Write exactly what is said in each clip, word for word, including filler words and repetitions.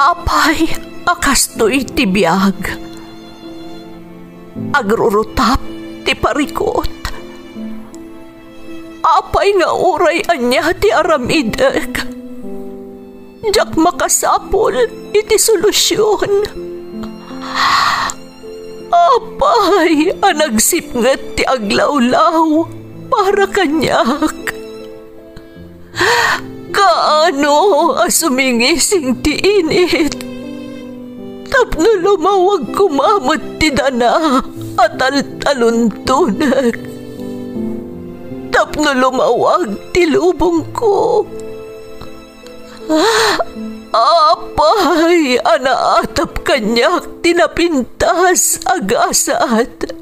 Apay a kastoy ti biag? Agrurutap ti parikut. Apay nga uray ania ti aramidek, diak makasapul iti solusion? Apay a nagsipnget ti aglawlaw para kaniak? Kaano a sumingising ti init tapno lumawag koma met ti dana a taltaluntonek, tapno lumawag ti lubongko? Apay a naatap kaniak ti napintas a gasat?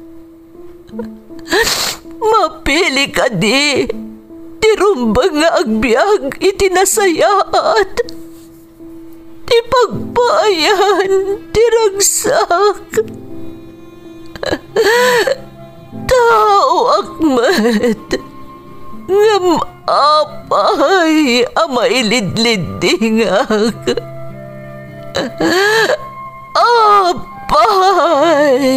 Mapili kadi ti rumbeng nga agbiag iti nasayaat, ti pagpaayan ti ragsak? Taoak met, ngem apay a mailidliddingak? Apay!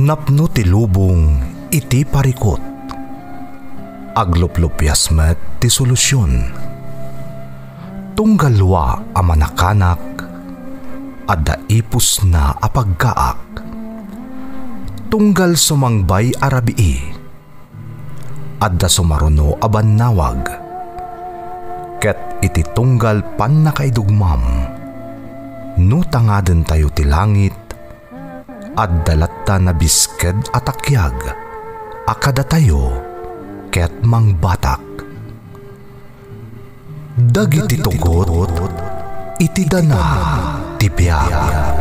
Napno ti lubong iti parikut. Agluplupias met ti solusion. Tunggal lua a manakanak, adda ipusna a paggaak. Tunggal sumangbay a rabii, adda sumaruno a bannawag. Ket iti tunggal pannakaidugmam, no tangadentayo ti langit, adda latta nabisked a takiag a kadatayo ket mangbatak. Dagiti tugot iti dana ti biag.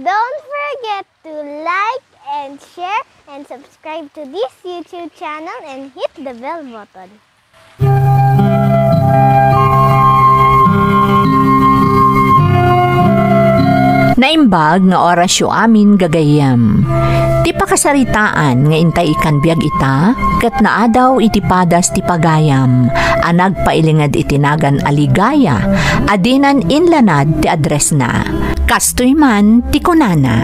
Don't forget to like and share and subscribe to this YouTube channel and hit the bell button. Naimbag nga orasyo amin gagayyem. Ti pakasaritaan nga intay ikan biag ita, ket naadaw iti padas ti pagayam a nagpailinged iti nagan a ligaya a dinan inlanad ti addressna. Kastoy man ti kunana,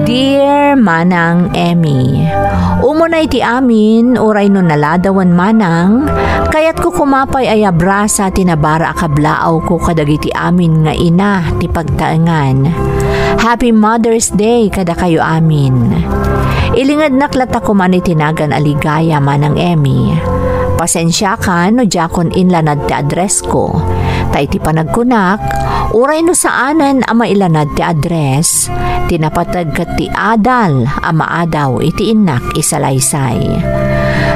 Dear Manang Emmy, umunay ti amin uray no naladawan manang, kayatko koma pay a iabrasa ti nabara a kablaawko kadagiti amin nga ina ti pagtaengan. Happy Mother's Day kadakayo amin. Ilingednak latta koman iti nagan a ligaya, Manang Emmy. Pasensiakan no diakon inlanad ti addressko. Ta iti panagkunak, uray no saanen a mailanad ti address, ti napateg ket ti adal a maadaw iti innak isalaysay.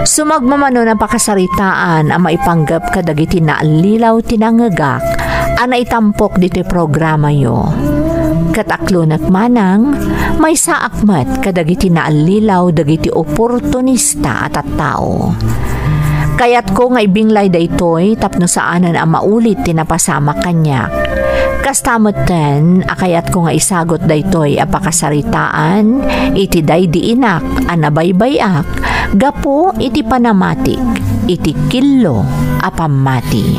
Sumagmamano a pakasaritaan a maipanggep kadagiti naallilaw ti nangngegak a naitampok ditoy programayo. Ket aklonek manang, maysaak met kadagiti naallilaw dagiti oportunista a tattao. Kayatko nga ibinglay daytoy tapno saanen a maulit ti napasamak kaniak. Kasta metten a kayatko nga isagut daytoy a pakasaritaan iti daydi inak a nabaybay-ak gapu iti panamatik iti killo a pammati.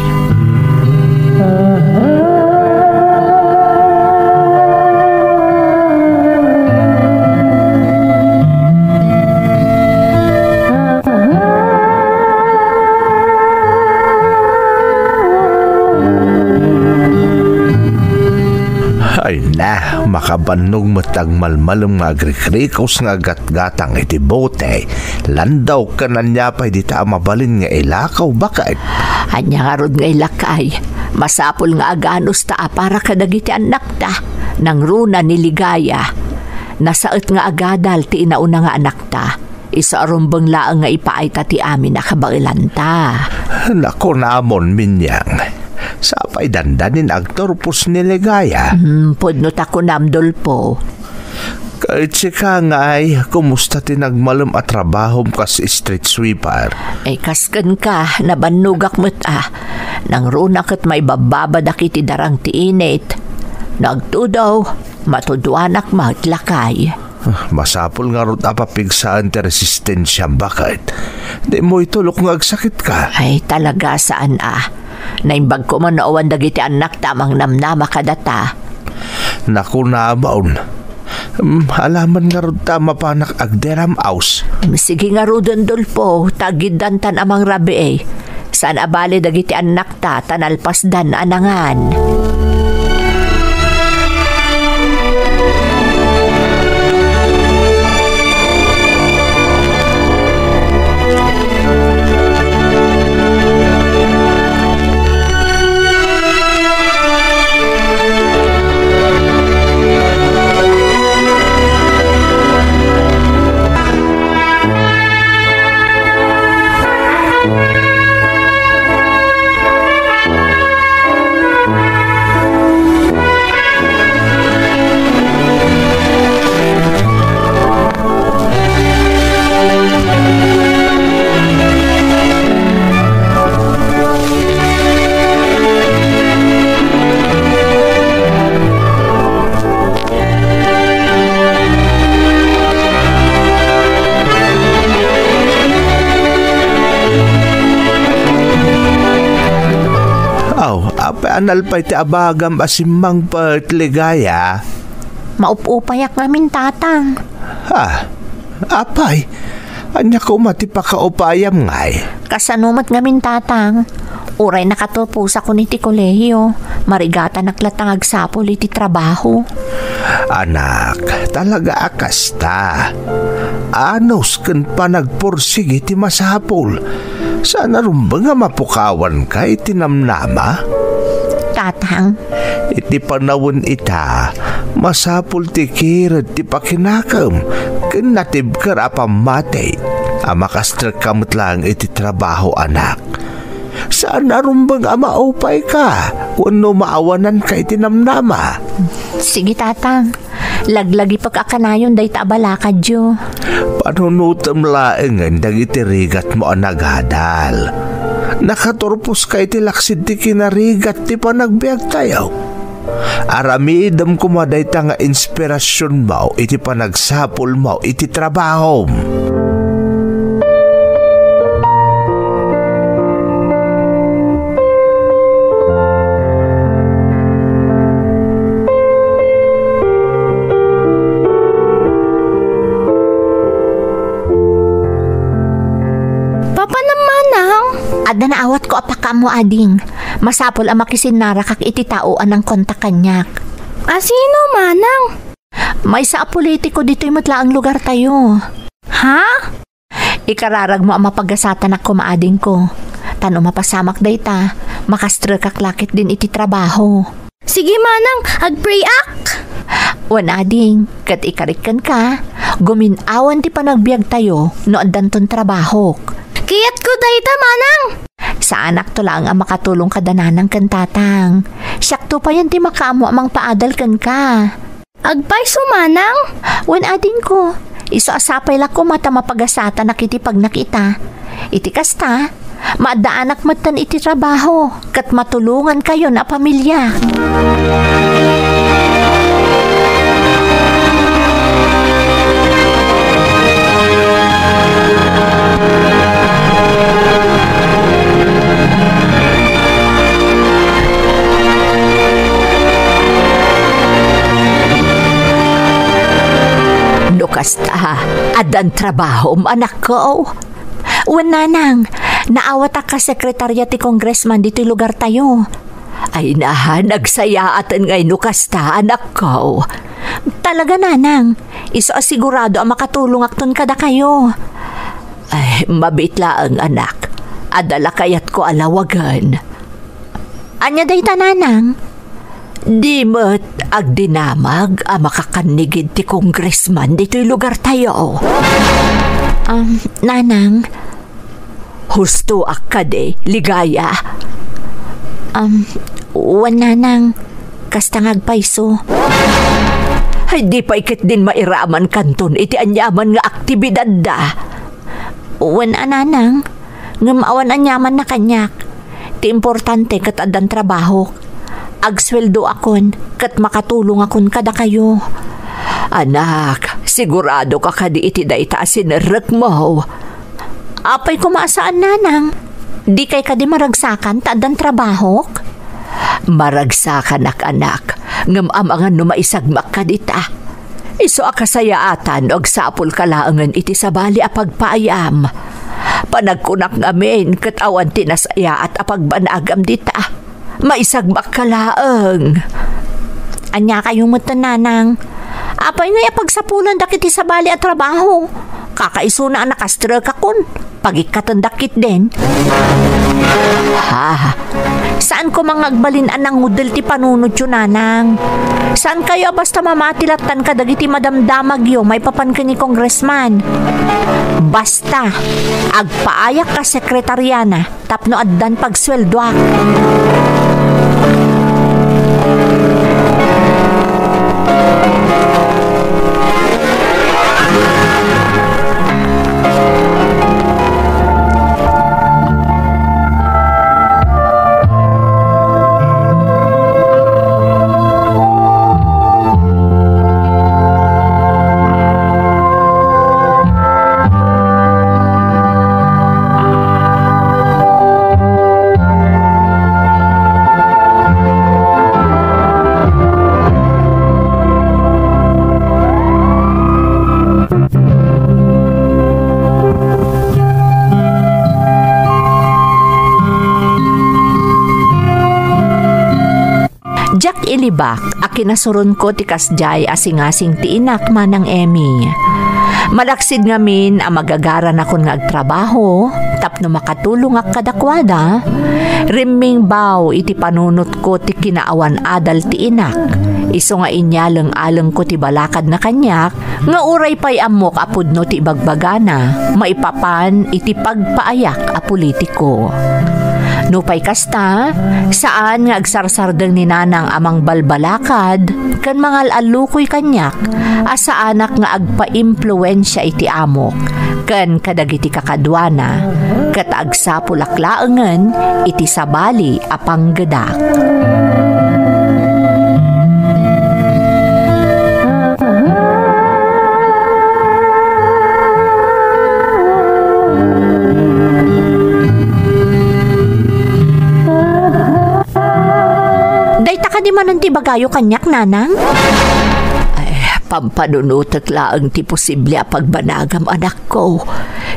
Ay na, makabannog met ti agmalmalem nga agrikrikus nga agatgatang iti bote. Landaw, ken ania pay dita a mabalin nga ilakaw, baket? Ania ngarud nga ilakay? Masapul nga aganusta a para kadagiti annakda. Nangruna ni Ligaya. Nasaet nga agadal ti inauna nga anakta. Isu a rumbeng laeng nga ipaayta ti amin a kabaelanta. Nakunamon, Minyang. Sapay dandanin agturpos ni Ligaya. Hmm, pudno ta kunam, Dolfo. Ket sika ngay, kumusta ti nagmalem a trabahom kas street sweeper? Ay, kas kenka, nabannogak met a. Nangruna ket maibabbabadak iti darang ti init. No agtudo, matuduanak met lakay. Ah, masapul ngarud a papigsaen ti resistensiam, baket dimo itulok nga agsakitka. Ay, talaga, saan a. Naimbag koma no awan dagiti annakta a mangnamnama kadata. Nakunamon. Hmm, alaman ngarud ta mapanak agderam-aws. Hmm, sige ngaruden, Dolfo, ta agiddanta a mangrabii. Saan a bale dagiti annakta ta nalpasdan a nangan. Aw, apay a nalpay ti abagam a simmangpet, Ligaya? Maup-upayak ngamin, Tatang. Ha? Apay? Ania koma ti pakaupayam ngay? Kasano met ngamin, Tatang? Uray nakaturposakon iti kolehiyo, marigatanak latta nga agsapul iti trabaho. Anak, talaga a kasta. Anus ken panagpursigi ti masapul. Saan a rumbeng a mapukawanka iti namnama? Tatang. Iti panawen ita, masapul ti kired ti pakinakem ken natibker a pammati a makastrekka met laeng iti trabaho, anak. Saan a rumbeng a maupayka wenno maawananka iti namnama. Sige, Tatang. Laglagipek a kanayon dayta a balakadyo. Panunotem laengen dagiti rigatmo a nagadal. Nakaturposka iti laksid ti kinarigat ti panagbiagtayo. Aramidem koma dayta nga inspirasionmo iti panagsapulmo iti trabahom. Papanam, Manang? Adda naawatko a pakaammo, ading. Masapul a makisinnaragak iti tao a nangkontak kaniak. A sino, Manang? Maysa a politiko ditoy met laeng lugartayo. Ha? Ikararagmo a mapagasatanak koma, adingko. Ta no mapasamak dayta, makastrekak la ketdin iti trabaho. Sige, Manang, agprayak. Wen, ading, ket ikarik kenka, gumin-awan ti panagbiagtayo no addanton trabahok. Kayatko dayta, Manang. Saanakto laeng a makatulong kada nanang ken tatang. Siakto payen ti makaammo a mangpaadal kenka. Agpayso, Manang? Wen, adingko, isu a sapay la koma ta mapagasatanak iti pagnakita. Iti kasta, maaddaanak metten iti trabaho, ket matulongankayon a pamiliak. No kasta, addan trabahom, anakko? Wen, nanang, naawatak a sekretarya ti congressman ditoy lugartayo. Ay na, nagsayaaten ngay no kasta, anakko. Talaga, nanang, isu a sigurado a makatulongakton kadakayo. Ay, mabiit laeng, anak. Adda la kayatko a lawagen. Ania dayta, nanang? Di met agdinamag a makakannigid ti congressman ditoy lugartayo. Um, Nanang. Hustoak kadi, Ligaya? Um, wen, Nanang. Kasta nga agpayso. Ay, di pay ketdin mairaman kanton iti aniaman nga aktibidadda. Wen a, Nanang, ngem awan aniamanna kaniak. Ti importante ket addan trabahok. Agsueldoakon ket makatulongakon kadakayo. Anak, siguradoka kadi iti dayta a sinerrekmo? Apay koma a saan, Nanang? Dikay kadi maragsakan ta addan trabahok? Maragsakanak, anak, ngem amangan no maisagmak kadita. Isu a kasayaatan no agsapulka laengen iti sabali a pagpaayam. Panagkunak ngamin ket awan ti nasayaat a pagbanagam dita. Maisagmakka laeng. Ania kayo metten, Nanang? Apay ngay a pagsapulendak iti sabali a trabaho? Kakaisuna a nakastrekakon. Pagikkatendak ketdin. Ha? Saan koma nga agbalin a nangudel ti panunotyo, Nanang. Saan kayo a basta mamati lattan kadagiti madamdamagyo maipapan ken ni Congressman. Basta, agpaayak a sekretariana tapno addan pagsueldoak. Diak ilibak a kinasuronko ti kasdiay a singasing ti inak, Manang Emmy. Malaksid ngamin a magagaranakon nga agtrabaho tapno makatulongak kadakuada, rimmingbaw iti panunotko ti kinaawan adal ti inak, isu nga inyaleng-alengko ti balakadna kaniak, nga uray pay ammok a pudno ti ibagbagana maipapan iti pagpaayak a politiko. Nupay kasta, saan nga agsarsardeng ni Nanang a mangbalbalakad ken mangal-allukoy kaniak a saanak nga agpaimpluensia iti amok ken kadagiti kakaduana, ket agsapulak laengen iti sabali a panggedak. Dayta kadi manen ti ibagayo kaniak, Nanang? Ay, pampanunotek laeng ti posible a pagbanagam, anakko.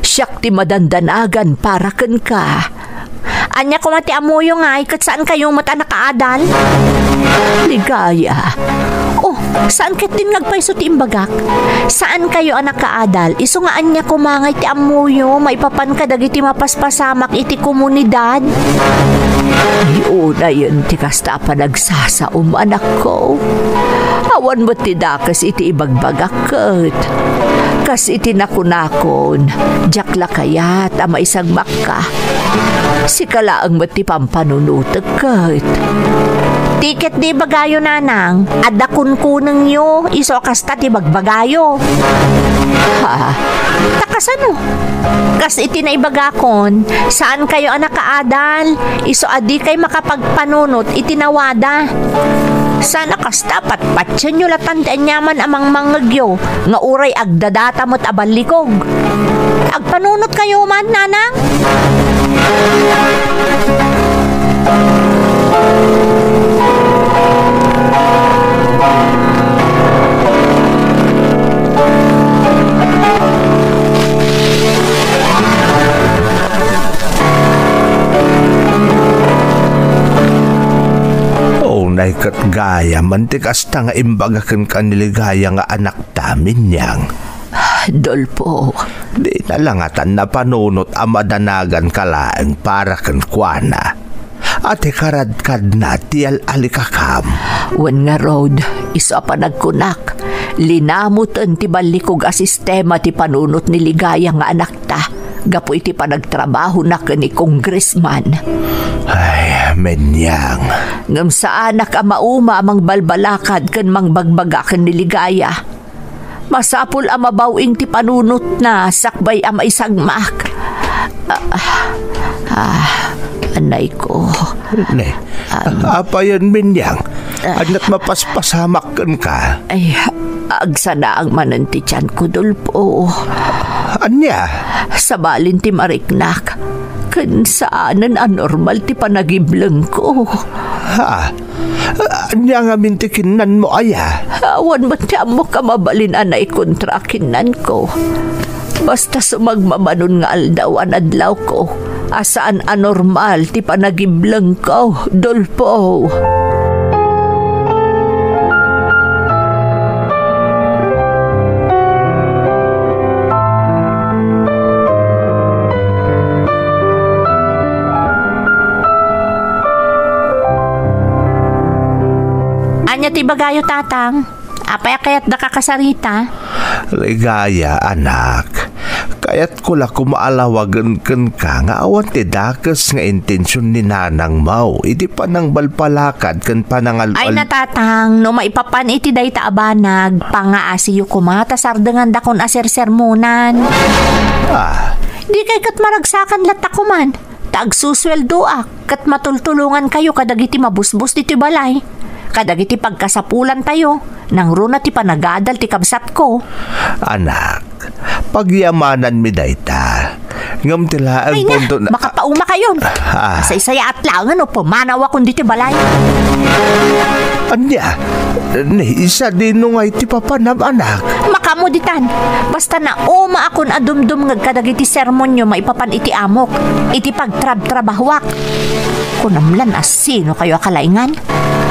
Siak ti madandanagan para kenka. Ania koma ti ammoyo ngay, ket saan kayo met a nakaadal? Ligaya. Oh, saan ketdin nga agpayso ti imbagak? Saan kayo a nakaadal? Isu nga ania koma ngay ti ammoyo maipapan kadagiti mapaspasamak iti komunidad? Ay, unayen ti kasta a panagsasaom, anakko. Awan met ti dakes iti ibagbagak ket. Kas iti nakunakon, diak la kayat a maisagmakka. Sika laeng met ti pampanunotek ket. Ti ketdi ibagayo, Nanang, adda kunkunengyo, isu a kasta ti bagbagayo. Ha? Ta kasano? Kas iti naibagakon, saan kayo a nakaadal, isu a dikay makapagpanunot iti nawada. Saan a kasta, patpatienyo latan ti aniaman a mangmangngegyo, nga uray agdadata met a ballikog. Agpanunot kayo man, Nanang? Unay ket gayamen ti kasta nga imbaga kenka ni Ligaya nga anakta, Minyang. Dolfo. Dina la ngatan napanunot a madanaganka laeng para kenkuana. a ti karadkadna ti al-alikakam. Wen ngarud, isu a panagkunak, linamoten ti ballikog a sistema ti panunot ni Ligaya nga anakta gapu iti panagtrabahona ken ni Congressman. Ay, Menyang. Ngem saanak a mauma a mangbalbalakad ken mangbagbaga ken ni Ligaya. Masapul a mabaw-ing ti panunotna sakbay a maisagmak. Ah, ah, anay ko. Ne, apayen, Menyang? Ah. Ania't mapaspasamak kenka? Ay, agsanaang manen ti tianko, Dolfo. Ania? Sabalin ti mariknak, ken saanen a normal ti panagiblengko. Ha? Ania ngamin ti kinnanmo aya? Awan met ti ammok a mabalin a naikontra a kinnanko. Basta sumagmamano nga aldaw a nadlawko a saan a normal ti panagiblengko, Dolfo. Ania ti ibagayo, Tatang? Apay a kayatdaka kasarita? Ligaya, anak. Kayatko la koma a lawagen kenka nga awan ti dakes nga intension ni nanangmo iti panangbalbalakad ken panangal-, Ay, na, Tatang, no maipapan iti dayta a banag, pangaasiyo koma ta sardengandakon a sersermonan. Ah. Dikay ket maragsakan latta koman. Ta agsusueldoak ket matultulongankayo kadagiti mabusbos ditoy balay. Kadagiti pagkasapulantayo, nangruna ti panagadal ti kabsatko. Anak, pagyamananmi dayta. Ngem ti laeng Ay na, punto na makapaumakayon. Ah. Kasaysayaat laengen no pumanawakon ditoy balay. Ania? Ni, sadino ngay ti papanam, anak? Makaammo ditan. Basta naumaakon a dumdumngeg kadagiti sermonyo maipapan iti amok, iti pagtrabtrabahoak. Kunam lan a sinokayo a kalaingan?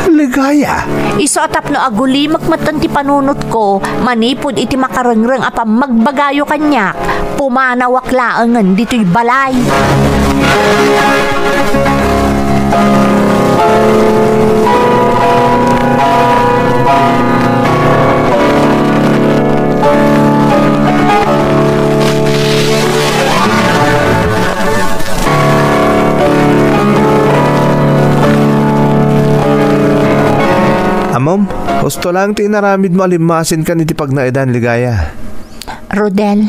Ligaya. Isu a tapno agulimek metten ti panunotko manipud iti makarengreng a pammagbagayo kaniak, pumanawak laengen ditoy balay. Ammom, husto laeng ti inaramidmo a limmasinkan iti pagnaedan, Ligaya. Rodel.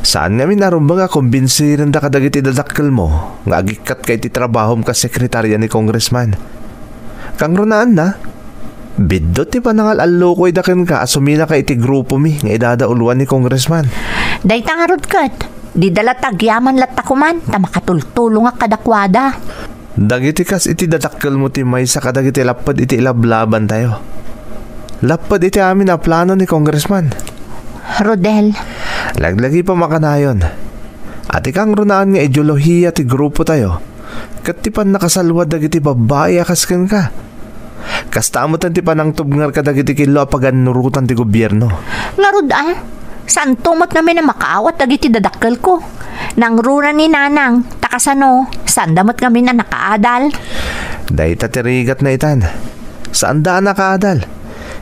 Saan ngamin a rumbeng a kumbinsiren da kadagiti dadakkelmo nga agikkatka iti trabahom kas sekretarya ni Congressman. Kangrunaanna, biddut ti panangal-allukoyda kenka a suminaka iti grupomi nga idadauloan ni Congressman. Dayta ngarud ket, dida la tagyaman latta koman ta makatultulongak kadakuada. Dagiti kas iti dadakkelmo ti maysa kadagiti lapped iti ilablabantayo. Lapped iti amin a plano ni Congressman. Rodel. Laglagipem a kanayon. Ati kangrunaan nga ideolohiya ti grupotayo ket ti pannakasalua dagiti babbai a kas kenka. Kasta metten ti panangtubngar kadagiti killo a pagannurotan ti gobierno. Ngarud a, saanto met ngamin a makaawat dagiti dadakkelko. Nangruna ni Nanang, ta kasano, saanda met ngamin a nakaadal. Dayta ti rigatna itan. Saanda a nakaadal.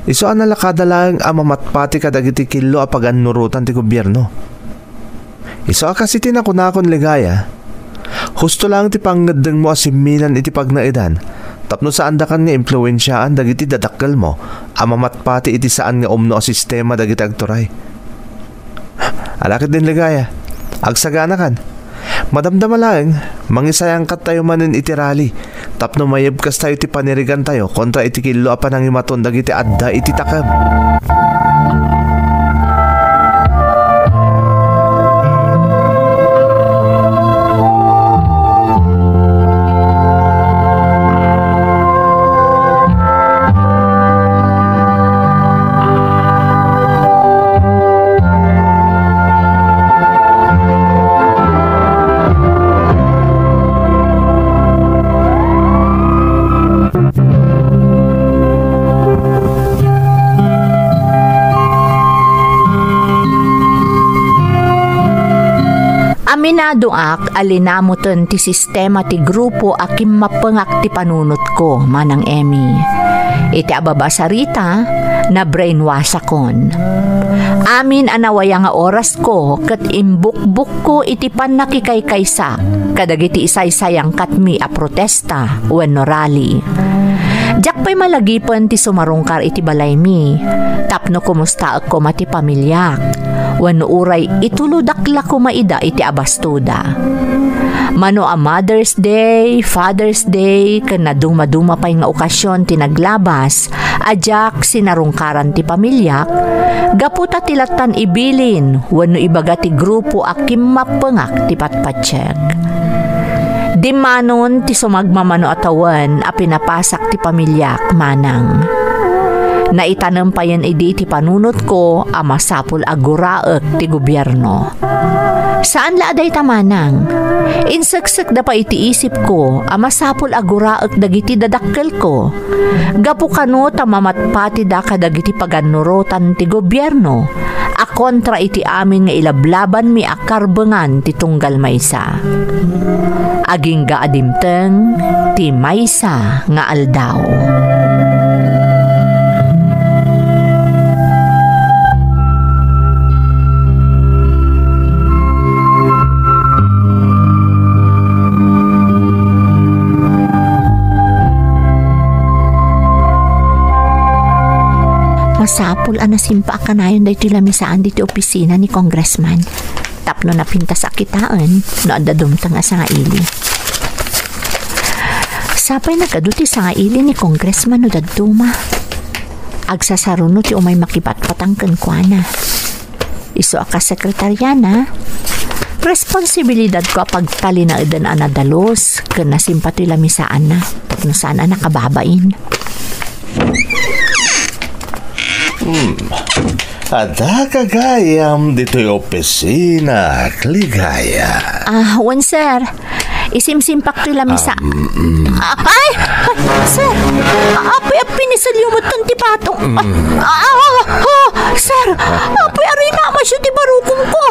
Isu a nalakada laeng a mamatpati kadagiti killo a pagannurotan ti gobierno. Isu a kas iti nakunakon, Ligaya, husto laeng ti pangngeddengmo a simminan iti pagnaedan tapno saandakan nga impluensiaan dagiti dadakkelmo a mamatpati iti saan nga umno a sistema dagiti agturay. Ala ketdin, Ligaya, agsaganakan. Madamdama laeng, mangisayangkattayo manen iti rally tapno mayebkastayo ti panirigantayo kontra iti killo a panangimaton dagiti adda iti takem. Minadoak a linamoten ti sistema ti grupo a kimmappengak ti panunotko, Manang Emmy. Iti ababa a sarita, na-brainwashakon. Amin a nawaya nga orasko ket imbukbokko iti pannakikaykaysak kadagiti isaysayangkatmi a protesta wenno rally. Diak pay malagipen ti sumarungkar iti balaymi tapno kumustaek koma ti pamiliak wenno uray itulodak la koma ida iti abastoda. Mano a Mother's Day, Father's Day, ken nadumaduma pay nga okasion ti naglabas a diak sinarungkaran ti pamiliak, gapu ta ti lattan ibilin wenno ibaga ti grupo a kimmappengak ti patpatiek. Dimmanon ti sumagmamano a tawen a pinapasak ti pamiliak, Manang. Naitanem payen idi iti panunotko a masapul a guraek ti gobierno. Saan la a dayta, Manang. Inseksekda pay iti isipko a masapul a guraek dagiti dadakkelko. Gapu kano ta mamatpatida kadagiti pagannurotan ti gobierno a kontra iti amin nga ilablabanmi a karbengan ti tunggal maysa. Agingga a dimteng ti maysa nga aldaw. Masapul a nasimpa a kanayon daytoy lamisaan ditoy opisina ni Congressman tapno napintas a kitaen no adda dumteng a sangaili. Sapay nagadu ti sangaili ni Congressman no dadduma. Agsasaruno ti umay makipatpatang kenkuana. Isu a kas sekretariana, responsibilidadko a pagtalinaeden a nadalus ken nasimpa toy lamisaanna tapno saan a nakababain. Hmm. Adda gagayam ditoy opisina, Ligaya? Ah, wen, sir. Isimsimpak toy lamisa. Ah, mm, mm. Ah, ay! Ay, sir! Apay a pinisilyo met ti patong? Mm. Ah, ah, ah, ah, sir! Apay a rinamasyo ti barukongko?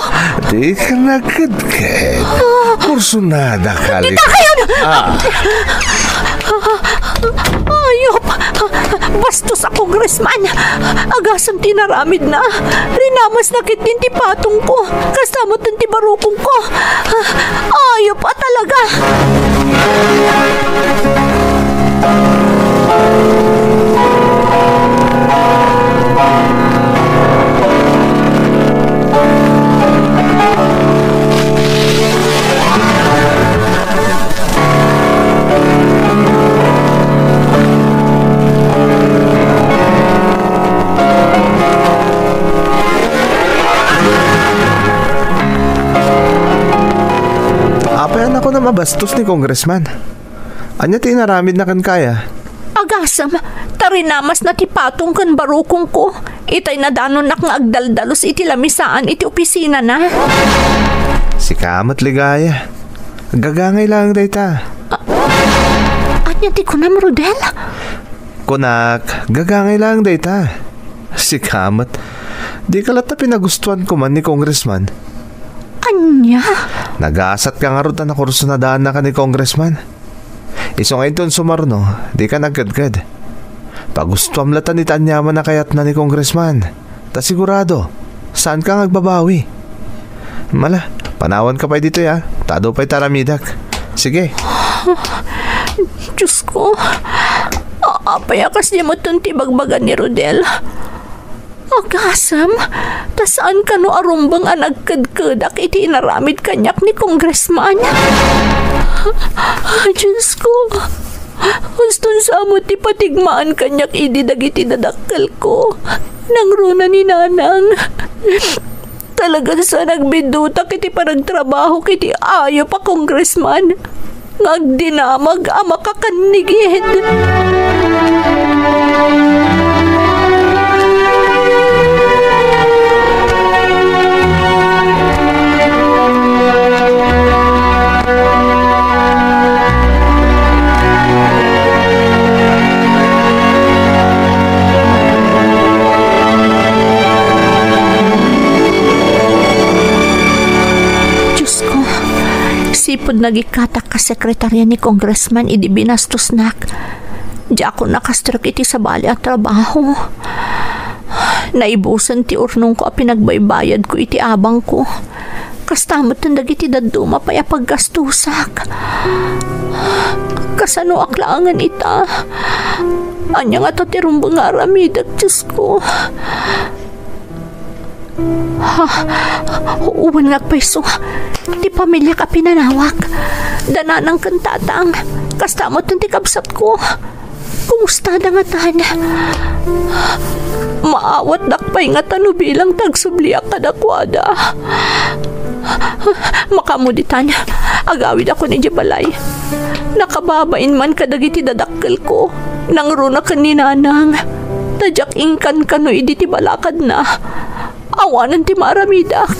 Dika nagkedked. Ah. Kursunada ka, Dita Lig-, kayo! Ah. Ayop! Bastos a congressman! Agasem ti inaramidna. Rinamasna ketdin ti patongko. Kasta met ti barukongko. Ayop a talaga! Apay a kunam a bastos ni Congressman? Ania ti inaramidna kenkuana? Agasem, ta rinamasna ti patong ken barukongko. Itay nadanonnak nga agdaldalus iti lamisaan iti opisinana. Sika met, Ligaya. Gagangay laeng dayta. A-, ania ti kunam, Rodel? Kunak, gagangay laeng dayta. Sika met. Dika latta pinagustuan koma ni Congressman. Ania? Nagasatka ngarud ta nakursunadaanna ken ni Congressman. Isu nga inton sumarno, dika nagkedked. Pagustuam latta iti aniaman a kayatna ni Congressman. Ta sigurado, saanka nga agbabawi. Mala, panawanka pay ditoy, a. Ta adu pay ti aramidak. Sige. Diosko, a-, apay a kasdi met ti ibagbaga ni Rodel? Agasem, ta saan kano a rumbeng a nagkedkedak iti inaramid kaniak ni Congressman. Diosko, uston sa met ti patigmaan kaniak idi dagiti dadakkelko. Nangruna ni Nanang. Talagan sa nagbiddutak iti panagtrabahok iti ayup a congressman nga agdinamag a makakannigid. Diosko, Nagikkatak kas sekretarya ni Congressman idi binastosnak. Diakon nakastrek iti sabali a trabaho. Naibusen ti urnongko a pinagbaybayadko iti abangko. Kasta metten dagiti dadduma pay a paggastosak. Kasanoak laengen ita? Ania ngata ti rumbeng nga aramidek, Diosko? Ha? Wen nga agpayso ti pamiliak a pinanawak. Da nanang ken tatang, kasta metten ti kabsatko. Kumustada ngatan? Maawatdak pay ngata no bilang ta agsubliak kadakuada. Makaammo ditan, agawidakon idiay balay. Nakababain man kadagiti dadakkelko, nangruna ken ni Nanang. Ta diak inkankano idi ti balakadna. Awanen ti maaramidak.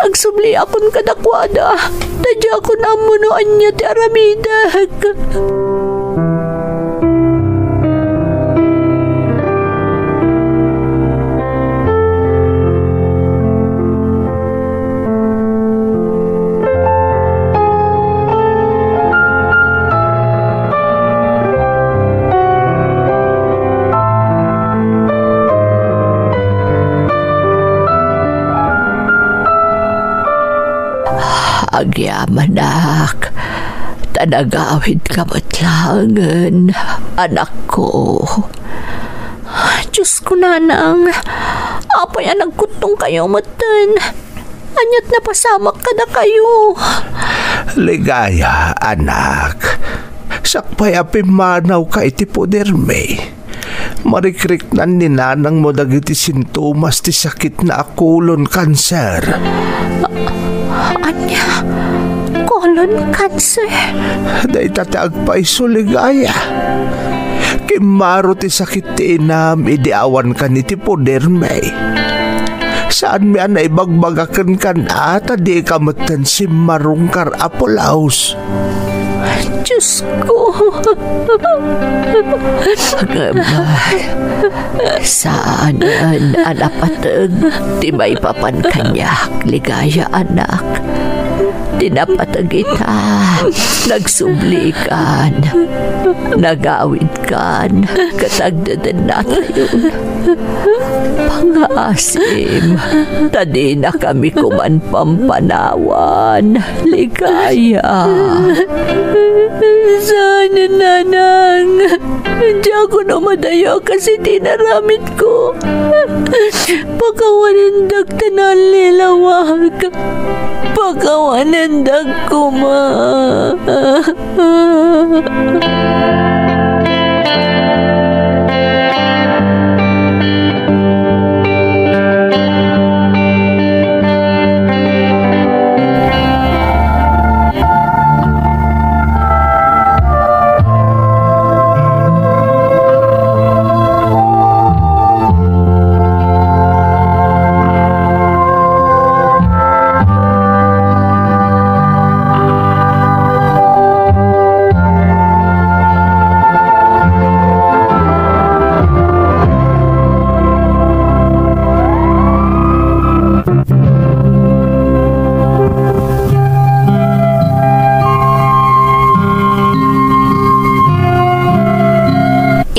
Agsubliakon kadakuada, ta diakon ammo no ania ti aramidek. Agyamanak, ta nagawidka met laengen, anakko. Diosko, Nanang, apay a nagkuttongkayo metten? Aniat napasamak kadakayo? Ligaya, anak. Sakbay a pimmanawka iti podermi, marikriknan ni nanangmo dagiti sintomas ti sakitna a colon cancer. Ania? Colon cancer? Dayta ti agpayso, Ligaya. Kimmaro ti sakit ti inam idi awankan iti podermi. Saanmi a naibagbaga kenka, ta dika metten simmarungkar a pulaos. Diosko. Ngem, saanen a napateg ti maipapan kaniak, Ligaya, anak. Ti napateg ita, nagsublikan, nagawidkan, ket agdedennatayon. Pangaasim, ta dinakami koman pampanawan, Ligaya. Saanen, Nanang. Diakon umadayo a kas iti inaramidko. Pakawanendak ta nallilawag. Pakawanendak koma.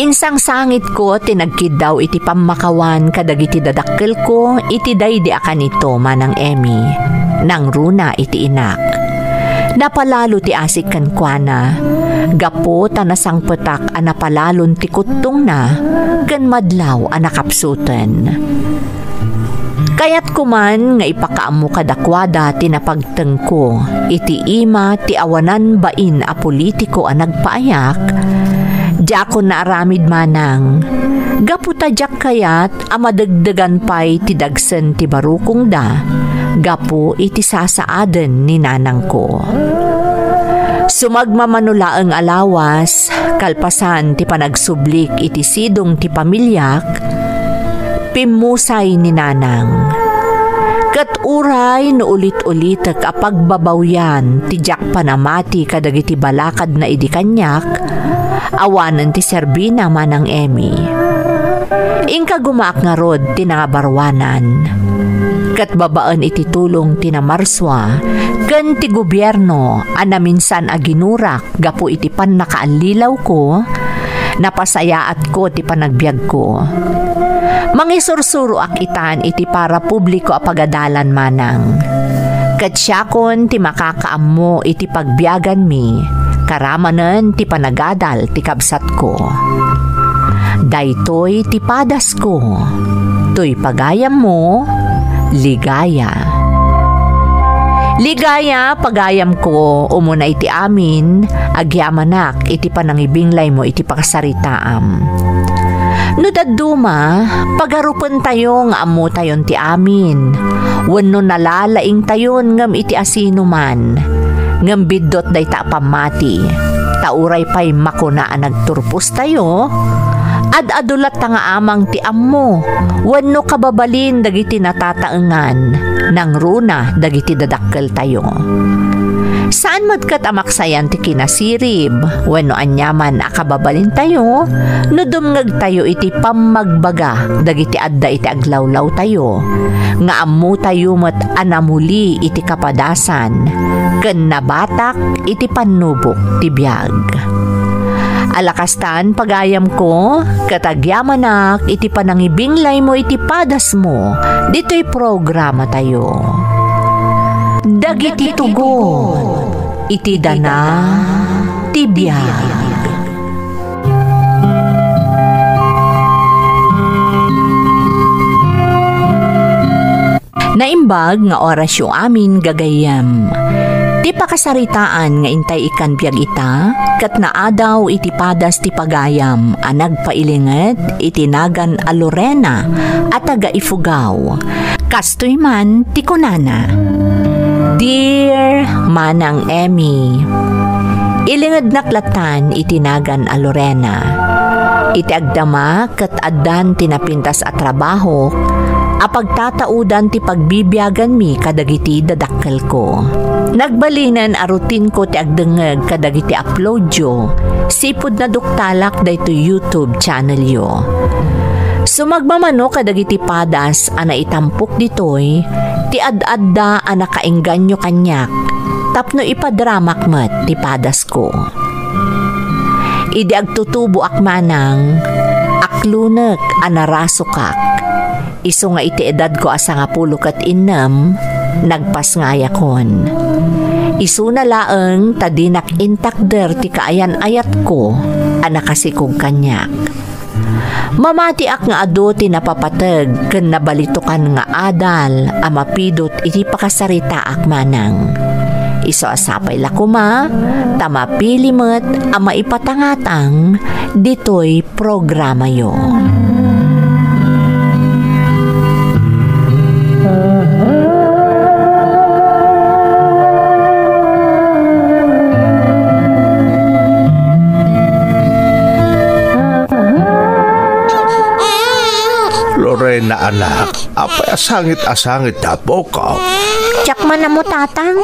Insangsangitko ti nagkiddaw iti pammakawan kadagiti dadakkelko iti daydi a kanito, Manang Emmy, nangruna iti inak. Napalalo ti asik kenkuana, gapu ta nasangpetak a napalalon ti kuttongna ken madlaw a nakapsuten. Kayatko man nga ipakaammo kadakuada ti napagtengko iti ima ti awanan bain a politiko a nagpaayak. Diakon naaramid manang, gapu ta diak kayat a madegdegan pay ti dagsen ti barukongda gapu iti sasaaden ni nanangko. Sumagmamano laeng a lawas, kalpasan ti panagsublik iti sidong ti pamiliak, pimmusay ni nanang. Ket uray no ulit-ulitek a pagbabawian ti diak panamati kadagiti balakadna idi kaniak, awanen ti serbina, Manang Emmy. Inka gumaak ngarud ti nangabaruanan. Ket babaen iti tulong ti namarsua ken ti gobierno a naminsan a ginurak gapu iti pannakaallilawko, napasayaatko ti panagbiagko. Mangisursuroak itan iti parapubliko a pagadalan manang. Ket siakon ti makakaammo iti pagbiaganmi, karamanen ti panagadal ti kabsatko. Daytoy ti padasko. Toy pagayammo, Ligaya. Ligaya, pagayamko, umuna iti amin, agyamanak iti panangibinglaymo iti pakasaritaam. No dadduma, pagarupentayo nga ammotayon ti amin, wenno nalalaingtayon ngem iti asinoman, ngem biddut dayta a pammati, ta uray pay makuna a nagturpostayo, ad-adu latta nga amang ti ammo wenno kababalin dagiti natataengan, nangruna dagiti dadakkeltayo. Saan met ket a maksayan ti kinasirib wenno aniaman a kababalintayo no dumngegtayo iti pammagbaga dagiti adda iti aglawlawtayo, nga ammotayo met a namuli iti kapadasan ken nabatak iti pannubok ti biag. Alakastan, pagayamko, ket agyamanak iti panangibinglaymo iti padasmo ditoy programatayo. Dagiti tugon iti dana ti biag. Naimbag nga orasyo amin, gagayyem. Ti pakasaritaan nga intay ikkan biag ita, ket naadaw iti padas ti pagayam a nagpailinget iti nagan a Lorena a taga Ifugao. Kastoy man ti kunana, "Dear Manang Emmy, ilingednak latan iti nagan a Lorena. Iti agdama ket addan ti napintas a trabahok a pagtataudan ti pagbibiaganmi kadagiti dadakkelko. Nagbalinen a routine ko ti agdengngeg kadagiti uploadyo, sipud naduktalak daytoy YouTube channelyo. Sumagmamano kadagiti padas a naitampok ditoy ti ad-adda a nakaengganyo kaniak tapno ipadramak met ti padasko. Idi agtutuboak manang, aklunek a narasukak. Isu nga iti edadko a sangapulo ket innem, nagpasngayakon. Isuna laeng ta dinak intakder ti kaayan-ayatko a nakasikog kaniak. Mamatiak nga adu ti napapateg ken nabalitokan nga adal a mapidut iti pakasaritaak manang. Isu a sapay la koma ta mapili met a maipatangatang ditoy programayo." Lorena, anak, apay a sangit a sangit ti apok? Diak man ammo, Tatang.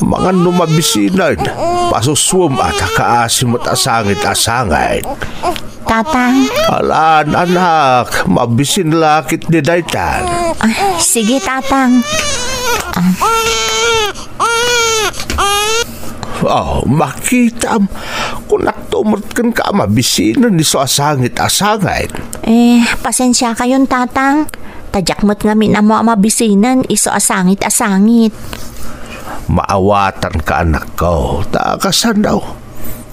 Amangan no mabisinen. Pasusuem a ta kaasi met a sangit a sangit. Tatang. Alan, anak, mabisin la ketdi daytan. Ah, sige, Tatang. Ah. Oh, makitam. Kunakto met kenka a mabisinen isu a sangit a sangit. Eh, pasensiakayon, Tatang. Ta diak met ngamin ammo a mabisinen isu a sangit a sangit. Maawatanka, anakko, ta kasano?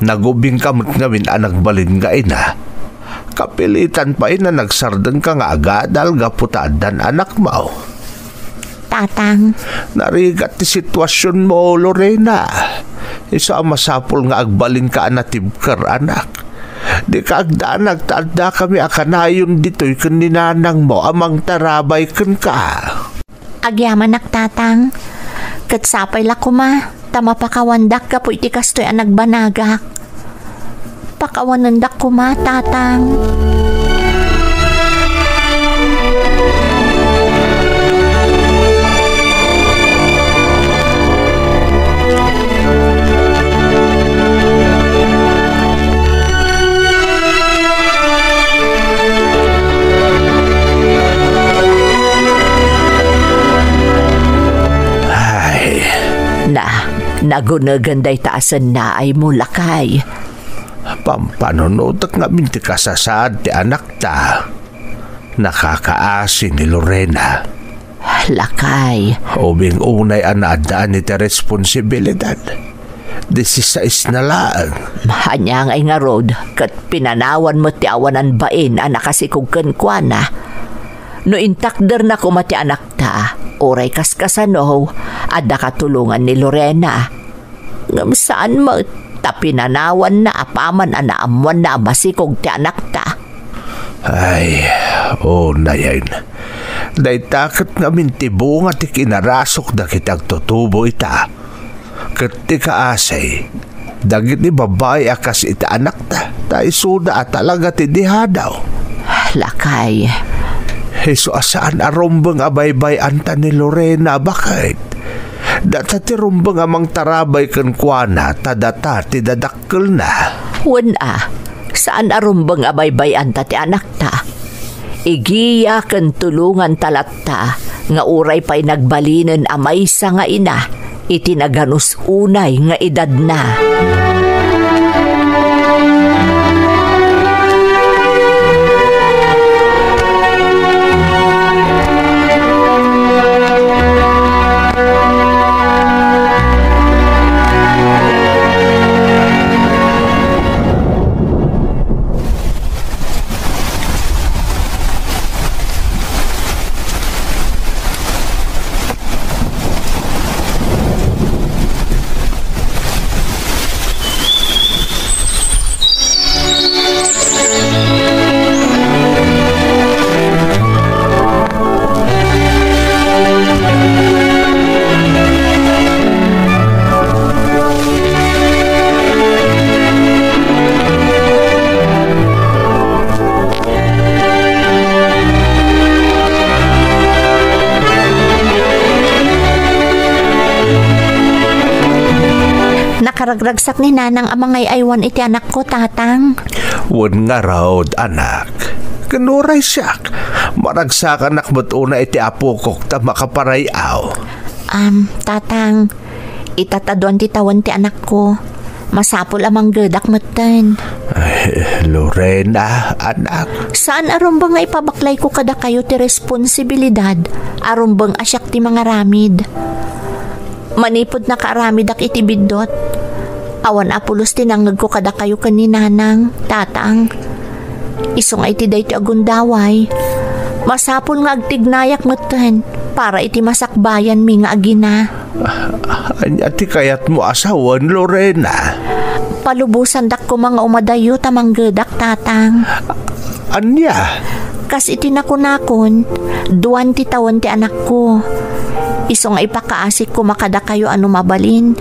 Nagubingka met ngamin a nagbalin nga ina. Kapilitan pay a nagsardengka nga agadal gapu ta addan anakmo. Tatang. Narigat ti situasionmo, Lorena. Isu a masapul nga agbalinka a natibker, anak. Dika agdanag ta addakami a kanayon ditoy ken ni nanangmo a mangtarabay kenka. Agyamanak, Tatang. Ket sapay la koma ta mapakawandak gapu iti kastoy a nagbanagak. Pakawanendak koma, Tatang. Agunegen dayta a sennaaymo, lakay. Pampanunotek ngamin ti kasasaad ti anakta. Nakakaasi ni Lorena. Lakay. Ubing unay a naaddaan iti responsibilidad. Disisais na laeng. Ania ngay ngarud, ket pinanawan met ti awanan bain a nakasikog kenkuana. No intakderna koma ti anakta, uray kaskasano, adda katulongan ni Lorena. Ngem saan met ta pinanawanna apaman a naammoanna a masikog ti anakta. Ay, unayen. Dayta ket ngamin ti bunga ti kinarasok dagiti agtutubo ita. Ket ti kaasi, dagiti babbai a kas iti anakta, ta isuda a talaga ti dihadaw. Lakay. Isu a saan a rumbeng a baybay-anta ni Lorena, baket. Data ti rumbeng a mangtarabay kenkuana, ta data ti dadakkelna. Wen a, saan a rumbeng a baybay-anta ti anakta. Igiya ken tulonganta latta nga uray pay nagbalinen a maysa nga ina iti naganus unay nga edadna. Nakaragragsak ni Nanang a mangay-aywan iti anakko, Tatang. Wen ngarud, anak. Ken uray siak, maragsakanak met unay iti apokok ta makaparay-aw. Am, Tatang, ita ta duan ti tawen ti anakko. Masapul a manggedak metten. Ay, Lorena, anak. Saan a rumbeng nga ipabaklayko kadakayo ti responsibilidad a rumbeng a siak ti mangaramid. Manipud nakaaramidak iti biddut, awan a pulos ti nangngegko kadakayo ken ni Nanang, Tatang. Isu nga iti daytoy a gundaway, masapul nga agtignayak metten para iti masakbayanmi nga agina. Ania ti kayatmo a sawen, Lorena? Palubosandak koma nga umadayo ta manggedak, Tatang. Ania? Kas iti nakunakon, duan ti tawen ti anakko. Isu nga ipakaasik koma kadakayo a no mabalin,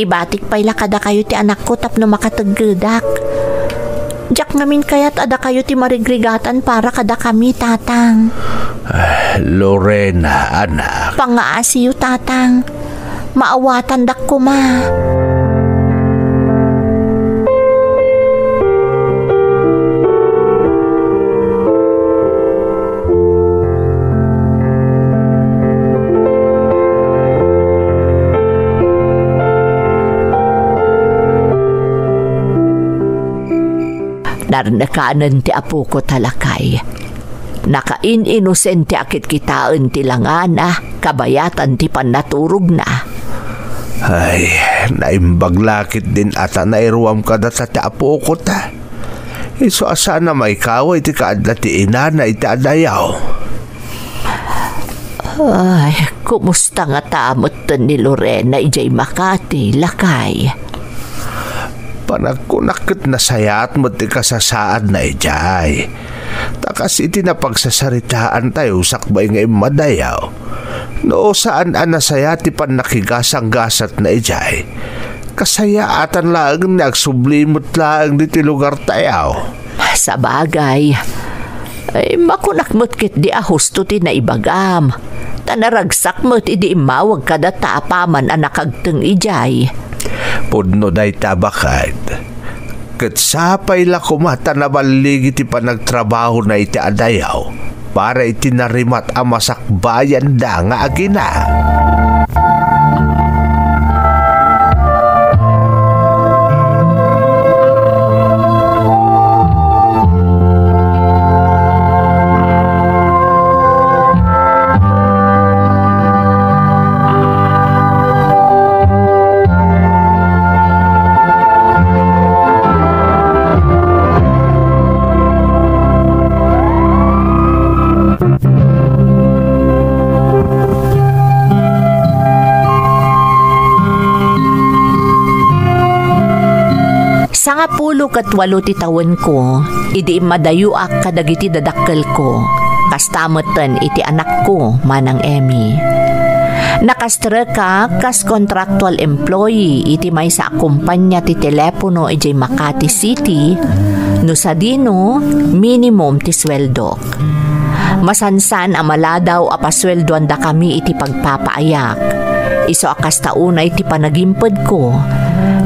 ibatik pay la kadakayo ti anakko tapno makateggedak. Diak ngamin kayat a dakayo ti marigrigatan para kadakami, Tatang. Ah, Lorena, anak. Pangaasiyo, Tatang. Maawatandak koma. Narnekanen ti apoko ta lakay. Nakain-inosente a kitkitaen ti langana kabayatan ti pannaturogna. Ay, naimbag la ketdin a ta nairuam kadata ti apoko ta. Isu a saan a maikaway ti kaadda ti inana iti adayaw. Ay, kumusta ngata metten ni Lorena idiay Makati, lakay? Panagkunak ket nasayaat met ti kasasaadna idiay. Ta kas iti napagsasaritaantayo sakbay nga immadayaw, no saan a nasayaat ti pannakigasanggasatna idiay, kasayaatan laeng ni agsubli met laeng ditoy lugartayo. Sabagay, ay, makunak met ketdi a husto ti naibagam, ta naragsak met idi immawag kadata apaman a nakagteng idiay. Pudno dayta, baket. Ket sapay la koma ta naballigi ti panagtrabahona iti adayaw para iti narimat a masakbayanda nga agina. Ket walo ti tawenko idi immadayuak kadagiti dadakkelko, kasta metten iti anakko, Manang Emmy. Nakastrekak kas contractual employee iti maysa a kompania ti telepono idiay Makati City, no sadino, minimum ti sueldok. Masansan a maladaw a pasueldoandakami iti pagpapaayak. Isu a kasta unay ti panagimpedko.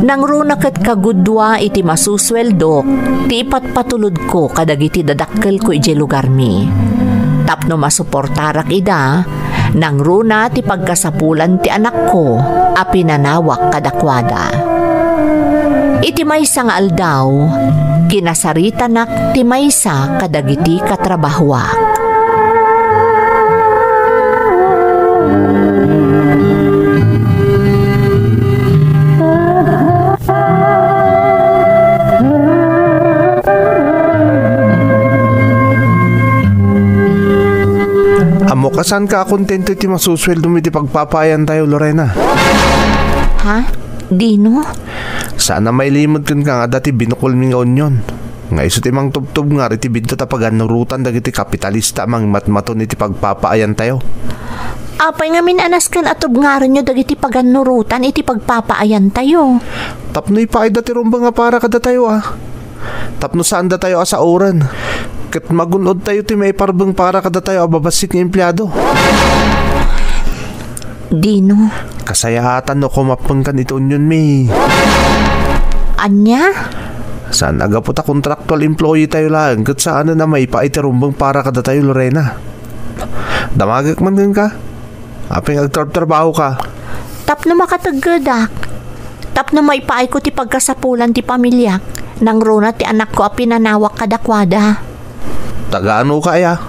Nangruna ket kagudua iti masusueldok ti ipatpatulodko kadagiti dadakkelko idiay lugarmi. Tapno masuportarak ida, nangruna ti pagkasapulan ti anakko a pinanawak kadakuada. Iti maysa nga aldaw, kinasaritanak ti maysa kadagiti katrabahoak. Ammo, saan ka kontento iti masusueldom iti pagpapaayantayo, Lorena? Ha? Dino? Saan a mailimod kenka nga adda ti binukolmi nga union nga isu ti mangtubtubngar iti biddut a pagannurotan dagiti kapitalista a mangmatmaton iti pagpapaayantayo. Apay ngamin a nasken a tubngarenyo dagiti pagannurotan iti pagpapaayantayo? Tapno ipaayda ti rumbeng a para kadatayo a. Tapno saandatayo a saoren. Ket magun-odtayo ti maiparbeng para kadatayo a babassit nga empleado. Dino. Kasayaatan no kumappengkan iti unionmi. Ania? Saan a gapu ta kontraktual employee tayo laeng ket saanen a maipaay ti rumbeng para kadatayo, Lorena. Damagek man kenka. Apay nga agtrabtrabaho ka? Tapno makateggedak. Tapno maipaayko ti pagkasapulan ti pamiliak, nangruna ti anakko a pinanawak kadakuada. Taga-ano ka aya?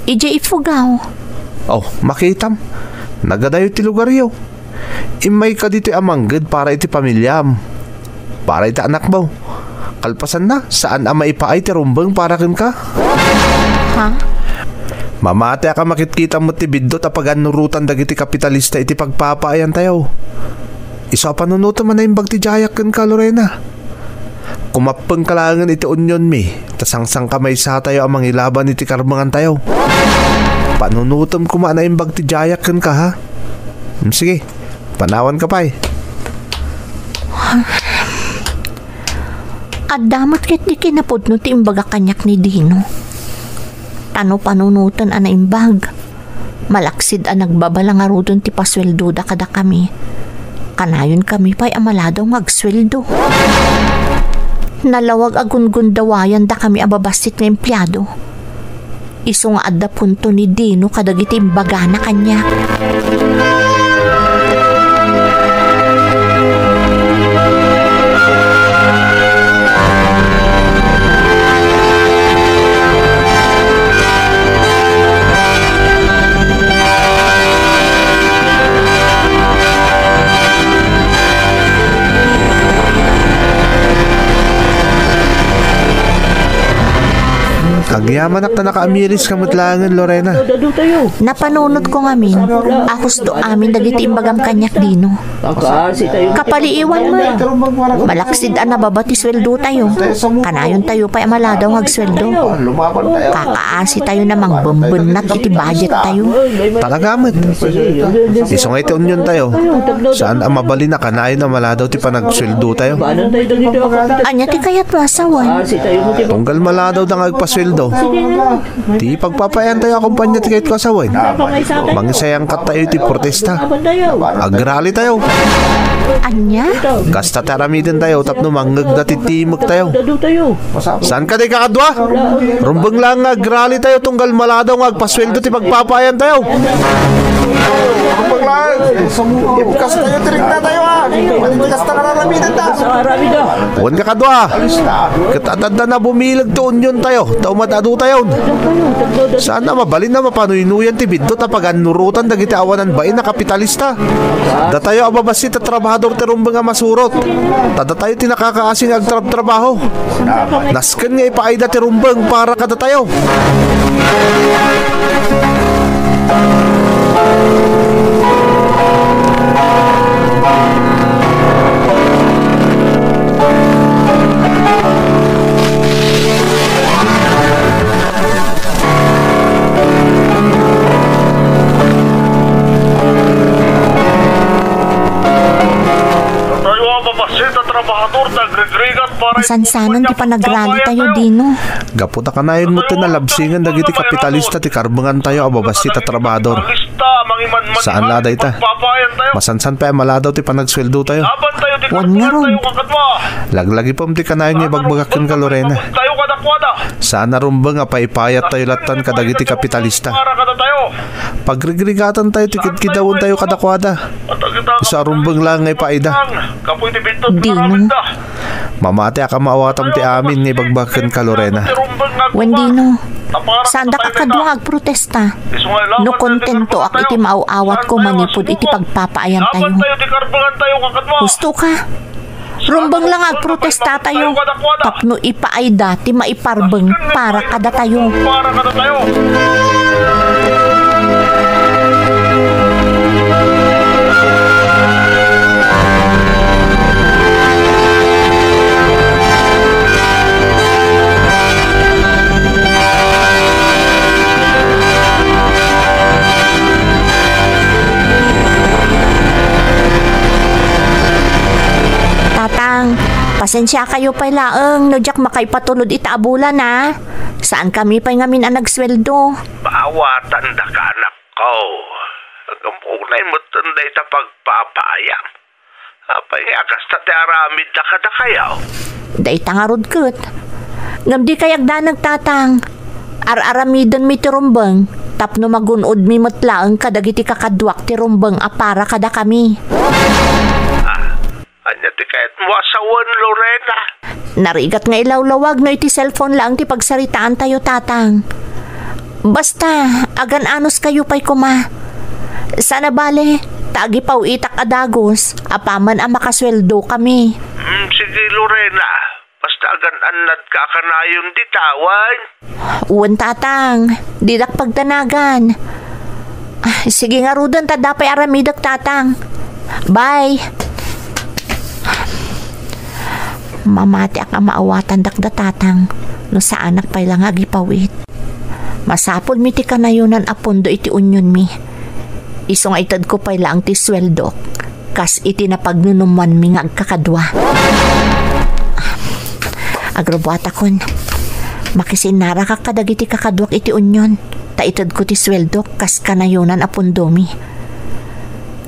Idiay Ifugao. Oh, makitam. Nagadayo ti lugaryo. Immayka ditoy a mangged para iti pamiliam. Para iti anakmo. Kalpasanna, saan a maipaay ti rumbeng para kenka. Ha? Mamatiak a makitkitam met ti biddut a pagannurotan dagiti kapitalista iti pagpapaayantayo. Isu a panunotem a naimbag ti diayak kenka, Lorena. Kumappengka laengen iti unionmi, ta sangsangkamaysatayo a mangilaban iti karbengantayo. Panunotem koma a naimbag ti diayak kenka, ha? Hmm, sige, panawanka pay. Adda met ketdi kinapudno ti imbagak kaniak ni Dino. Ta no panunoten a naimbag, malaksid a nagbabala ngaruden ti pasueldoda kadakami. Kanayonkami pay a maladaw nga agsueldo. Nalawag a gungundawayandakami a babassit nga empleado. Isu nga adda punto ni Dino kadagiti imbagana kaniak. Agyamanak ta nakaamiris ka met laengen, Lorena. Napanunotko ngamin a husto amin dagiti imbagam kaniak, Dino. Kapaliiwan met. Malaksid a nababa ti sueldotayo. Kanayontayo pay a maladaw nga agsueldo. Kakaasitayo a mangbembennat iti budgettayo. Talaga met. Isu nga iti uniontayo, saan a mabalin a kanayon a maladaw ti panagsueldotayo. Ania ti kayatmo a sawen? Tunggal maladawda nga agpasueldo. Ti pagpapaayantayo a kompania ti kayatko a sawen. Mangisayangkattayo iti protesta. Agralitayo. Ania? Kasta ti aramidentayo tapno mangngegda ti timektayo. Saan kadi, kakadua? Rumbeng laeng nga agralitayo tunggal maladaw nga agpasueldo ti pagpapaayantayo. Rumbeng laeng. Ipkastayo ti riknatayo, a. Kasta nga aramidenta. Wen, kakadua, ket adda na bumileg ti uniontayo, ta umad-adutayon. Saan a mabalin a mapanuynuyan ti biddut a pagannurotan dagiti awanan bain a kapitalista. Datayo a babassit a trabahador ti rumbeng a masurot. Ta datayo ti nakakaasi nga agtrabtrabaho. Nasken nga ipaayda ti rumbeng para kadatayo. Masansanan ti panagrally tayo, Dino. Gapu ta kanayon met ti nalabsingen dagiti kapitalista ti karbengan tayo a babassit a trabahador. Saan la dayta. Masansan pay a maladaw ti panagsueldo tayo. Wen ngarud. Laglagipem ti kanayon nga ibagbagak kenka, Lorena. Saan a rumbeng a paipayat tayo lattan kadagiti kapitalista. Pagrigrigatan tayo ti kidkidawen tayo kadakuada. Isu a rumbeng laeng nga ipaayda. Dino. Mamatiak a maawatam ti amin nga ibagbagak kenka, Lorena. Wen Dino, saandak a kadua nga agprotesta. No kontentoak iti maaw-awatko manipud iti pagpapaayan tayo. Husto ka. Rumbeng la nga agprotesta tayo tapno ipaayda ti maiparbeng para kadatayo. Tatang, pasensiakayo pay laeng no diak makaipatulod ita a bulan, a. Saankami pay ngamin a nagsueldo. Paawatandaka, anakko. Ngem unay metten dayta pagpapaayam. Apay nga kasta ti aramidda kadakayo? Dayta ngarud ket. Ngem dikay agdanag, Tatang. Ar-aramidenmi ti rumbeng tapno magun-odmi met laeng kadagiti kakaduak ti rumbeng a para kadakami. Ah, ania ti kayatmo a sawen, Lorena? Narigat nga ilawlawag no iti cellphone laeng ti pagsaritaantayo, Tatang. Basta, agan-anuskayo pay koma. Saan a bale, ta agipaw-itak a dagus, apaman a makasueldo kami. Hmm, sige, Lorena. Basta agan-annadka a kanayon dita, wen? Wen, Tatang. Didak pagdanagan. Ah, sige ngaruden ta adda pay aramidek, Tatang. Bye. Mamatiak a maawatandak da, Tatang, no saanak pay la nga agipaw-it. Masapulmi ti kanayonan a pundo iti unionmi. Isu nga itedko pay laeng ti sueldok kas iti napagnunummoanmi nga agkakadua. Agrubuatakon, makisinnarakak kadagiti kakaduak iti union, ta itedko ti sueldok kas kanayonan a pundomi.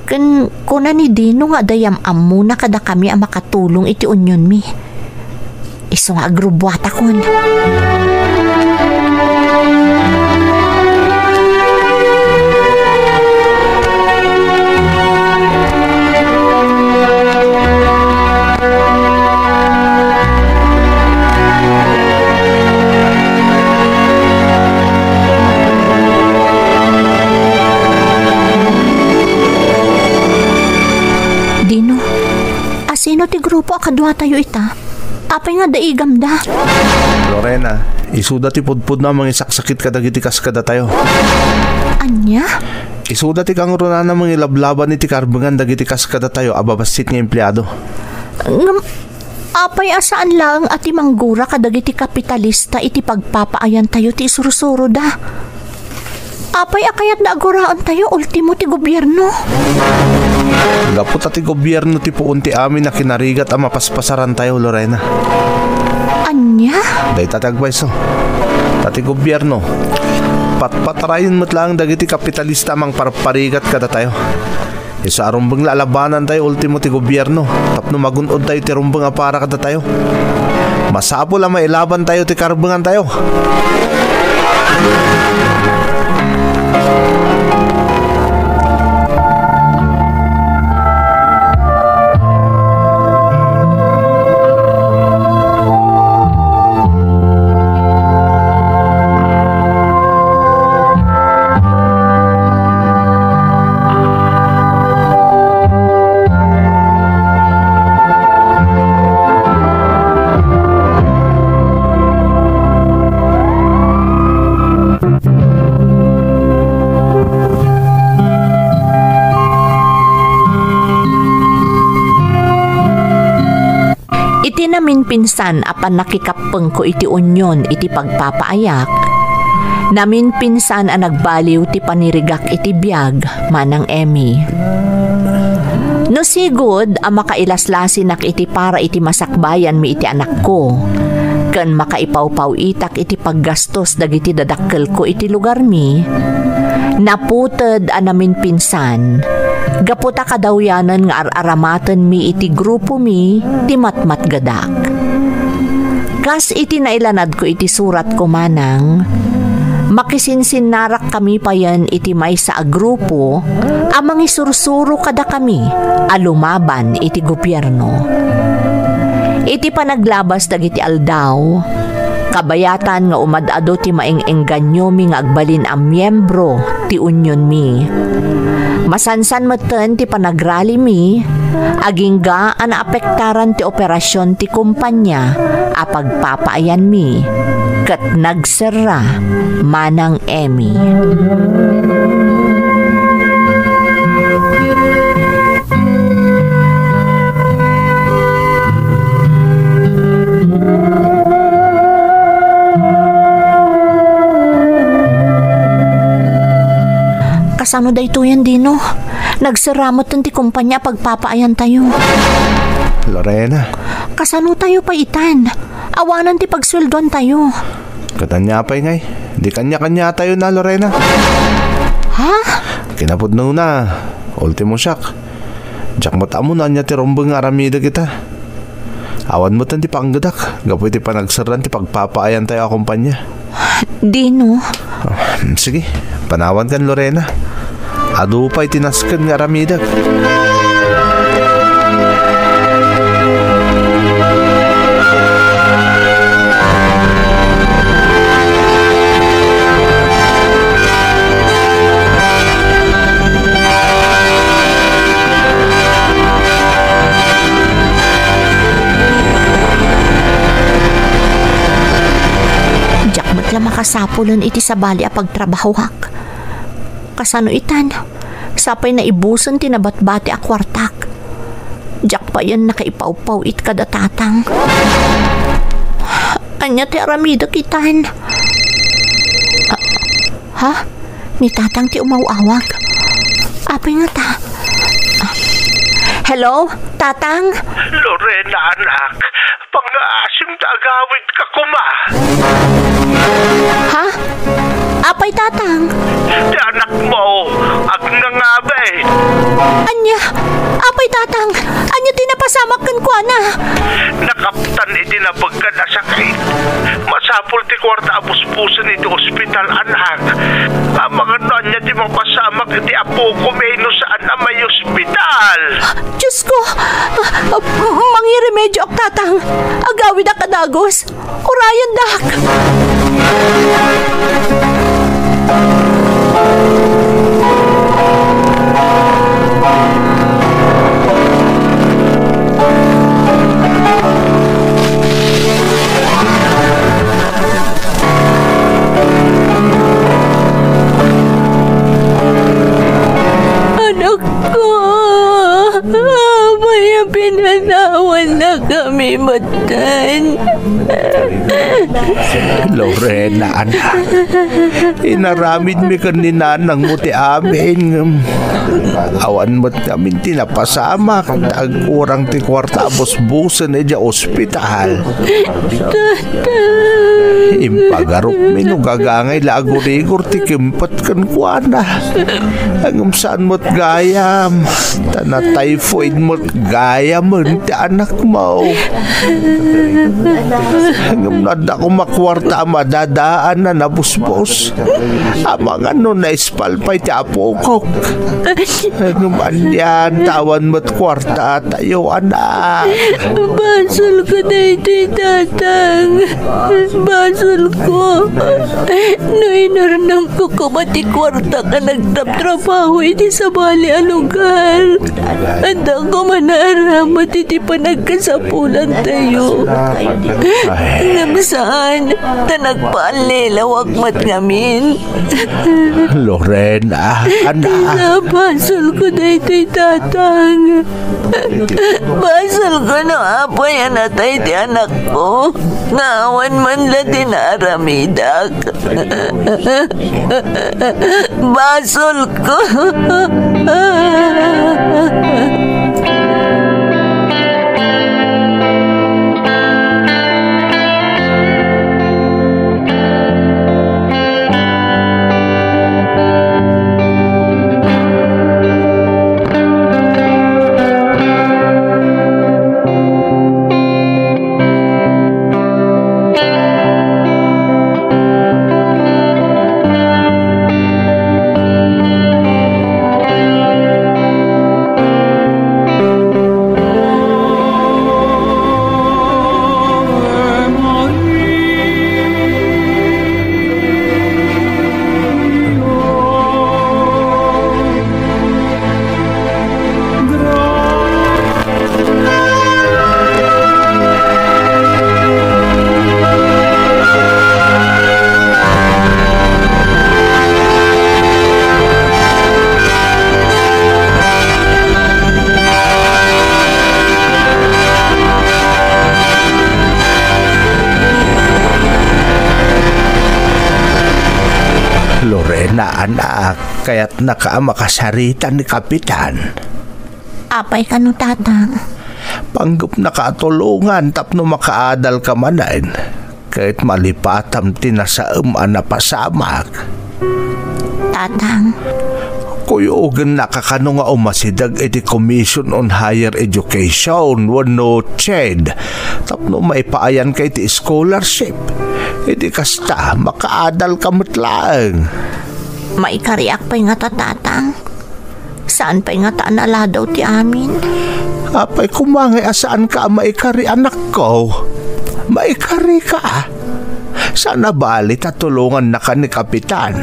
Ken kuna ni Dino nga adda yam-ammona kadakami a makatulong iti unionmi. Isu nga agrubuatakon. Dino, asino ti grupo a kaduatayo ita? Apay nga daigamda? Lorena, isuda ti pudpudno a mangisaksakit kadagiti kas kadatayo. Ania? Isuda ti kangrunana mangilablaban iti karbengan dagiti kas kadatayo a babassit nga empleado. Ngem, apay a saan laeng a ti manggura kadagiti kapitalista iti pagpapaayantayo ti isursuroda? Apay a kayatda a guraentayo ultimo ti gobierno? Gapu ta ti gobierno ti puon ti amin a kinarigat a mapaspasarantayo, Lorena. Ania? Dayta ti agpayso. Ta ti gobierno, patpatarayen met laeng dagiti kapitalista a mangparparigat kadatayo. Isu a rumbeng la a labanantayo ultimo ti gobierno tapno magun-odtayo ti rumbeng a para kadatayo. Masapul a mailabantayo ti karbengantayo. Iti naminpinsan a pannakikappengko iti union iti pagpapaayak, naminpinsan a nagbaliw ti panirigak iti biag, Manang Emmy. No sigud a makailaslasinak iti para iti masakbayanmi iti anakko, ken makaipawpaw-itak iti paggastos dagiti dadakkelko iti lugarmi, naputed a naminpinsan, gapu ta kadawyanan nga ar-aramatenmi iti grupomi ti matmatgedak. Kas iti nailanadko iti suratko manang, makisinsinnarak kami payen iti maysa a grupo a mangisursuro kadakami a lumaban iti gobierno. Iti panaglabas dagiti aldaw, kabayatan nga umad-adu ti maeng-engganyomi nga agbalin a miyembro ti unionmi. Masansan metten ti panagralimi, agingga a naapektaran ti operasion ti kumpanya a pagpapaayanmi, ket nagserra manang Emmy. Kasano daytoyen, Dino? Nagserra metten ti kumpanya a pagpapaayantayo. Lorena. Kasano tayo pay itan? Awanen ti pagsueldoantayo. Ket ania pay ngay? Di kanya-kanya tayo na, Lorena. Ha? Kinapudnona, ultimo siak. Diak met ammo no ania ti rumbeng nga aramidek ita. Awan metten ti panggedak gapu iti panagserran ti pagpapaayantayo a kumpanya. Dino. Ah, sige, panawankan, Lorena. Adu pay ti nasken nga aramidek. Diak met la makasapulen iti sabali a pagtrabahoak. Kasano itan? Sapay naibusen ti nabatbati a kuartak. Diak payen nakaipawpaw-it kada tatang. Ania ti aramidek itan? Ah, ha? Ni tatang ti umaw-awag. Apay ngata? Ah. Hello, tatang? Lorena, anak, pangngaasim ta agawidka koma. Ha? Apay, tatang? Ti anakmo, agnangaben. Ania? Apay, tatang? Ania ti napasamak kenkuana? Nakaptan iti nabeggan a sakit. Masapul ti kuarta a busbusen iti ospital, anak. Amangan no ania ti mapasamak iti apoko, no saan a maiospital. Diosko! Ah, ah, mangiremedioak, tatang. Agawidak a dagus. Urayendak! Anakko, apay a pinanawannakami metten? Lorena, anak, inaramidmi ken ni nanangmo ti amin, ngem awan met ngamin ti napasamak ta agkurang ti kuarta a busbusen idiay ospital. Impagarupmi no gagangay la agurigor ti kempet kenkuana. Ngem saan met gayam, ta na-typhoid met gayamen ti anakmo. Ngem no adda koma kuarta a madadaan a nabusbos, amangan no naispal pay ti apokok. Ngem ania ta awan met kuarta tayo, anak. Basolko daytoy, tatang. Basolko. No inurnongko koma ti kuarta a nagtrabtrabaho iti sabali a lugar, adda koma naaramat iti panagkasapulantayo. Ngem saan, ta nagpaallilawak met ngamin. Lorena, anak. Basolko daytoy, tatang. Basolko no apay a natay ti anakko nga awan man la ti naaramidak. Basolko. Lorena, anak, kayatnaka a makasarita ni Kapitan. Apay kano, Tatang? Panggepnaka a tulongan tapno makaadalka manen ket malipatam ti nasaem a napasamak. Tatang. Kuyogennaka kano nga umasideg iti Commission on Higher Education wenno ched tapno maipaayanka iti scholarship. Idi kasta, makaadalka met laeng. Maikariak pay ngata, Tatang? Saan pay ngata a naladaw ti amin? Apay koma ngay a saanka a maikari, anakko? Maikarika. Saan a bali ta tulongannaka ni Kapitan.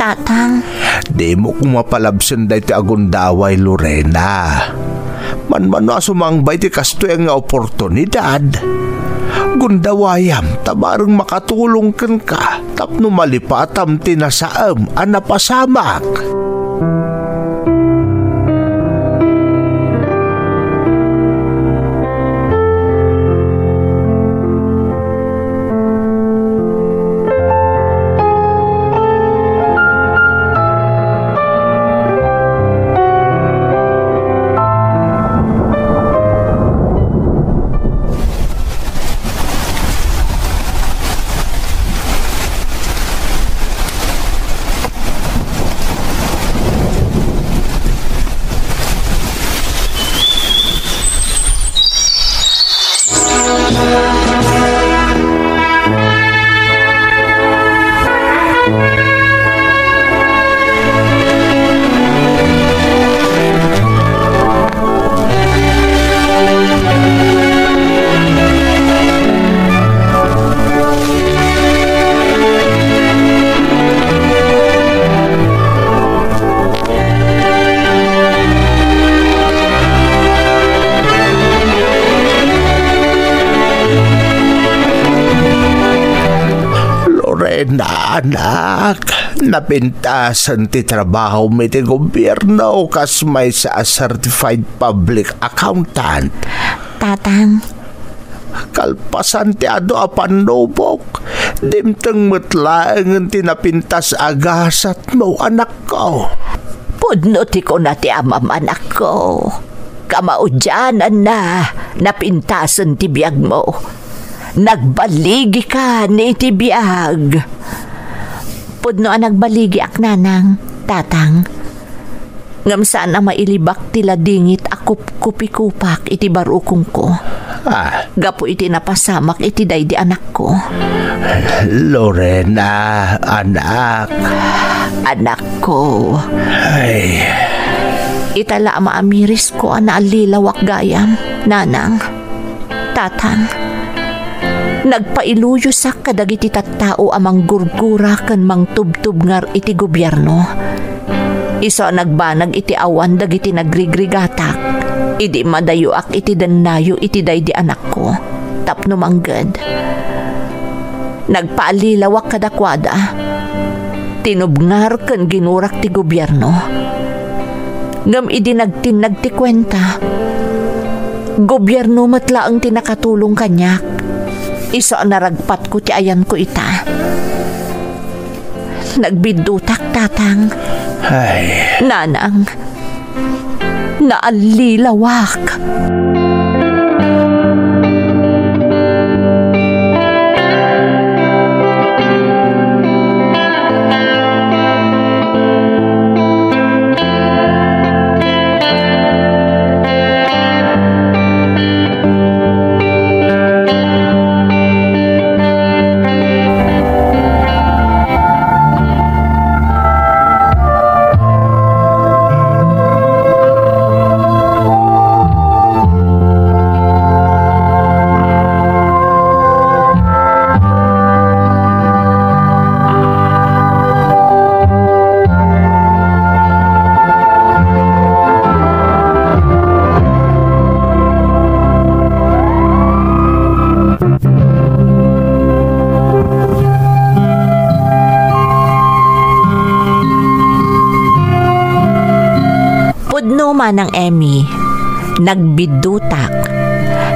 Tatang. Dimo koma palabsen daytoy a gundaway, Lorena. Manmano a sumangba iti kastoy nga oportunidad. Gundawayam ta bareng makatulong kenka tapno malipatam ti nasaem a napasamak. Lorena, anak, napintasen ti trabahom iti gobierno kas maysa a certified public accountant. Tatang. Kalpasan ti adu a pannubok, dimteng met laengen ti napintas a gasatmo, anakko. Pudno ti kuna ti amam, anakko. Kamaudiananna, napintasen ti biagmo. Nagbaligika iti biag. Pudno a nagbaligiak, nanang, tatang. Ngem saan a mailibak ti ladingit a kupkupikupak iti barukongko. Ah. Gapu iti napasamak iti daydi anakko. Lorena, anak. Anakko. Ay. Ita la a maamirisko a naallilawak gayam, nanang. Tatang, nagpailuyosak kadagiti tattao a manggurgura ken mangtubtubngar iti gobierno. Isu a nagbanag iti awan dagiti nagrigrigatak, idi immadayoak iti dennayo iti daydi anakko, tapno mangged. Nagpaallilawak kadakuada. Tinubngar ken ginurak ti gobierno. Ngem idi nagtinnag ti kuenta, gobierno met laeng ti nakatulong kaniak. Isu a naragpatko ti ayanko ita. Nagbiddutak, tatang. Ay. Nanang. Naallilawak. Pudno, Manang Emmy, nagbiddutak.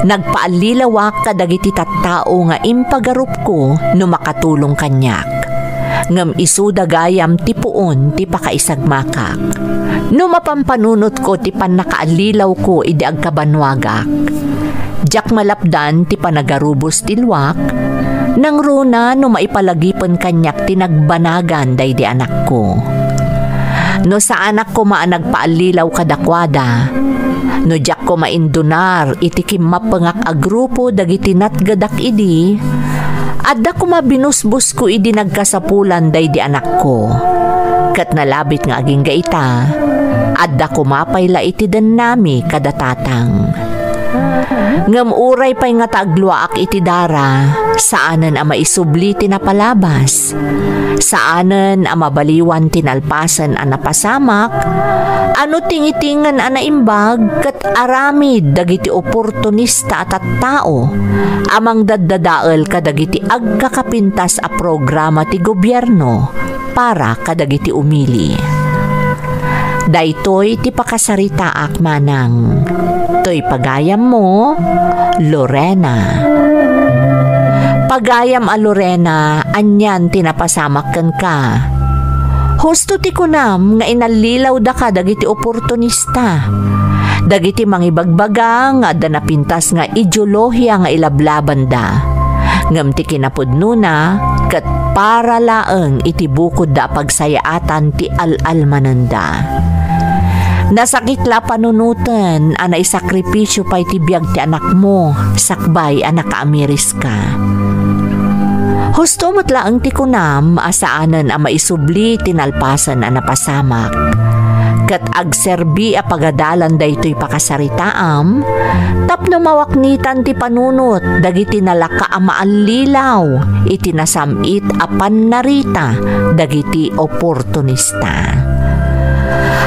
Nagpaallilawak kadagiti tattao nga impagarupko no makatulong kaniak. ngem isuda gayam ti puon ti pakaisagmakak. No mapan panunotko ti pannakaallilawko idi agkabannuagak, diak malapdan ti panagarubos ti luak, nangruna no maipalagipen kaniak ti nagbanagan daydi anakko. No saanak koma a nagpaallilaw kadakuada, no diak koma indunar iti kimmapengak a grupo dagiti natgedak idi, adda koma binusbosko idi nagkasapulan daydi anakko. Ket nalabit nga agingga ita, adda koma pay la iti dennami kada tatang. Ngem uray pay nga ta agluaak iti dara, saanen a maisubli ti napalabas. Saanen a mabaliwan ti nalpasen a napasamak, a no tingitingen a naimbag ket aramid dagiti oportunista a tattao a mangdaddadael kadagiti agkakapintas a programa ti gobierno para kadagiti umili. Daytoy ti pakasaritaak, manang. Toy pagayammo, Lorena. Pagayam a Lorena, anian ti napasamak kenka? Husto ti kunam nga inallilawdaka dagiti oportunista, dagiti mangibagbaga nga adda napintas nga ideolohia nga ilablabanda. Ngem ti kinapudnona, ket para laeng iti bukodda a pagsayaatan ti al-almanenda. Nasakit la a panunoten a naisakripisio pay ti biag ti anakmo sakbay a nakaamiriska. Husto met laeng ti kunam a saanen a maisubli ti nalpasen a napasamak. Ket agserbi a pagadalan daytoy pakasaritaam tapno mawaknitan ti panunot dagiti nalaka a maallilaw iti nasam-it a pannarita dagiti oportunista.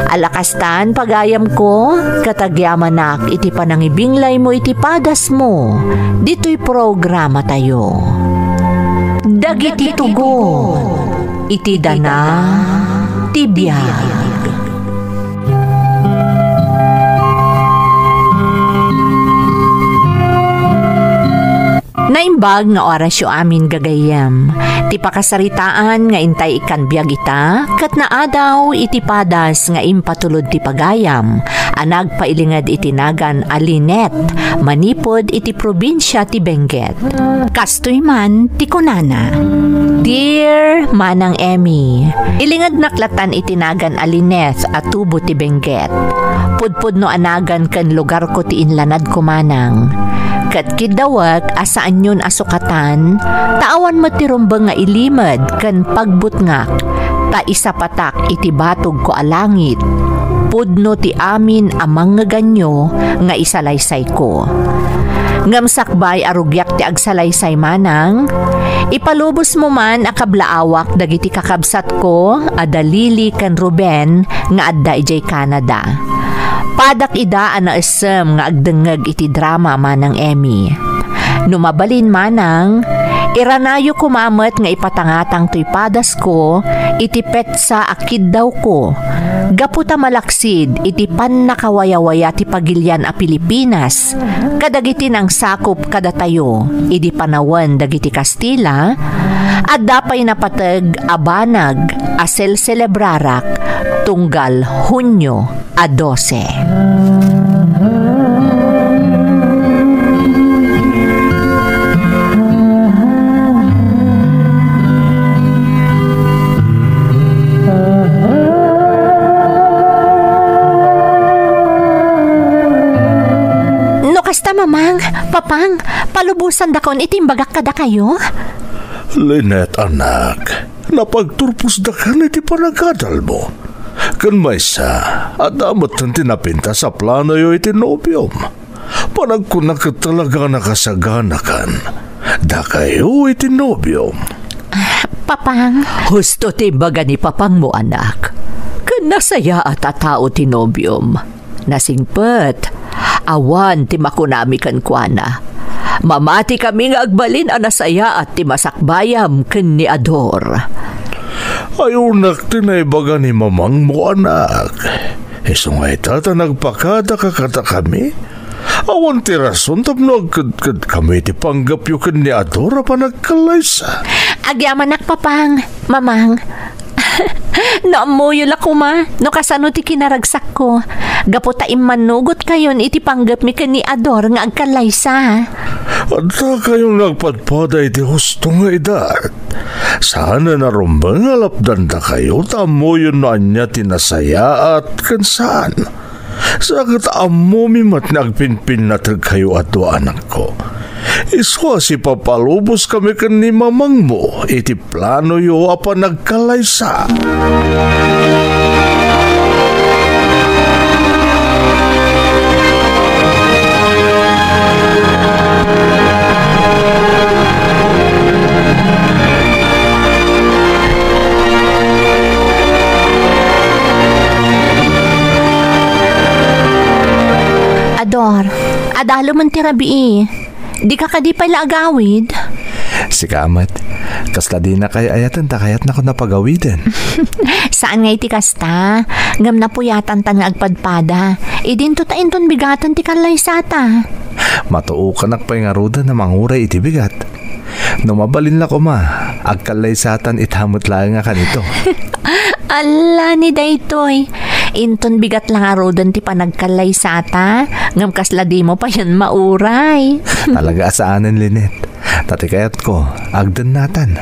Ala kastan, pagayamko, ket agyamanak iti panangibinglaymo iti padasmo ditoy programatayo. Dagiti tugon iti dana ti biag. Naimbag nga orasyo amin, gagayyem. Ti pakasaritaan nga intay ikkan biag ita, ket naadaw iti padas nga impatulod ti pagayam a nagpailinged iti nagan a Lynette manipud iti probinsia ti Benguet. Kastoy man ti kunana, "Dear Manang Emmy, ilingednak latan iti nagan a Lynette a tubo ti Benguet. Pudpudno a nagan ken lugarko ti inlanadko, manang. Ket kiddawek a saanyon a sukatan, ta awan met ti rumbeng nga ilimed ken pagbutngak, ta isapatak iti batogko a langit. Pudno ti amin a mangngeganyo nga isalaysayko. Ngem sakbay a rugiak ti agsalaysay, manang, ipalubosmo man a kablaawak dagiti kakabsatko a da Lily ken Ruben nga adda idiay Canada. Padak ida a naessem nga agdengngeg iti drama, Manang Emmy. No mabalin, manang, iranayo koma met nga ipatangatang toy padasko iti petsa a kiddawko, gapu ta malaksid iti pannakawayawaya ti pagilian a Pilipinas kadagiti nangsakup kadatayo idi panawen dagiti Kastila, adda pay napateg a banag a selselebrarak tunggal Hunio a dose. No kasta, mamang, papang, palubosandakon iti imbagak kadakayo? Lynette, anak, napagturposdakan iti panagadalmo. Ken maysa, adda metten ti napintas a planoyo iti nobiom. Panagkunak ket talaga a nakasaganakan dakayo iti nobiom. Papang. Husto ti imbaga ni papangmo, anak. Ken nasayaat a tao ti nobiom. Nasingpet, awan ti makunami kenkuana. Mamati kami nga agbalin a nasayaat ti masakbayam ken ni Ador. Ayonak ti naibaga ni mamangmo, anak. Isu nga ita ta nagpakadaka kadakami. Awan ti rason tapno agkedkedkami iti panggepyo ken ni Ador a panagkallaysa. Agyamanak, Papang, Mamang. No ammoyo la koma no kasano ti kinaragsakko, gapu ta immannugotkayon iti panggepmi ken ni Ador nga agkallaysa. Adda kayong nagpadpada iti husto nga edad. Saanen a rumbeng nga lapdandakayo ta ammoyon no ania ti nasayaat ken saan. Sa ket ammomi met nga agpinpinnategkayo a dua, anakko. Isu a sipapaluboskami ken ni mamangmo iti planoyo a panagkallaysa. Ador, adalemen ti rabii. Dika kadi pay la agawid? Sika met, kasla dinak ay-ayaten ta kayatnakon a pagawiden. Saan nga iti kasta, ngem napuyatantan nga agpadpada. Idinto ta inton bigaten ti kallaysata. Matuokanak pay ngaruden a manguray iti bigat. No mabalin la koma, agkallaysatan ita met laeng a kanito. Alla ni daytoy. Inton bigat la ngaruden ti panagkallaysata, ngem kasla dimo payen mauray. Talaga a saanen, Linet. Ta ti kayatko, agdennatan.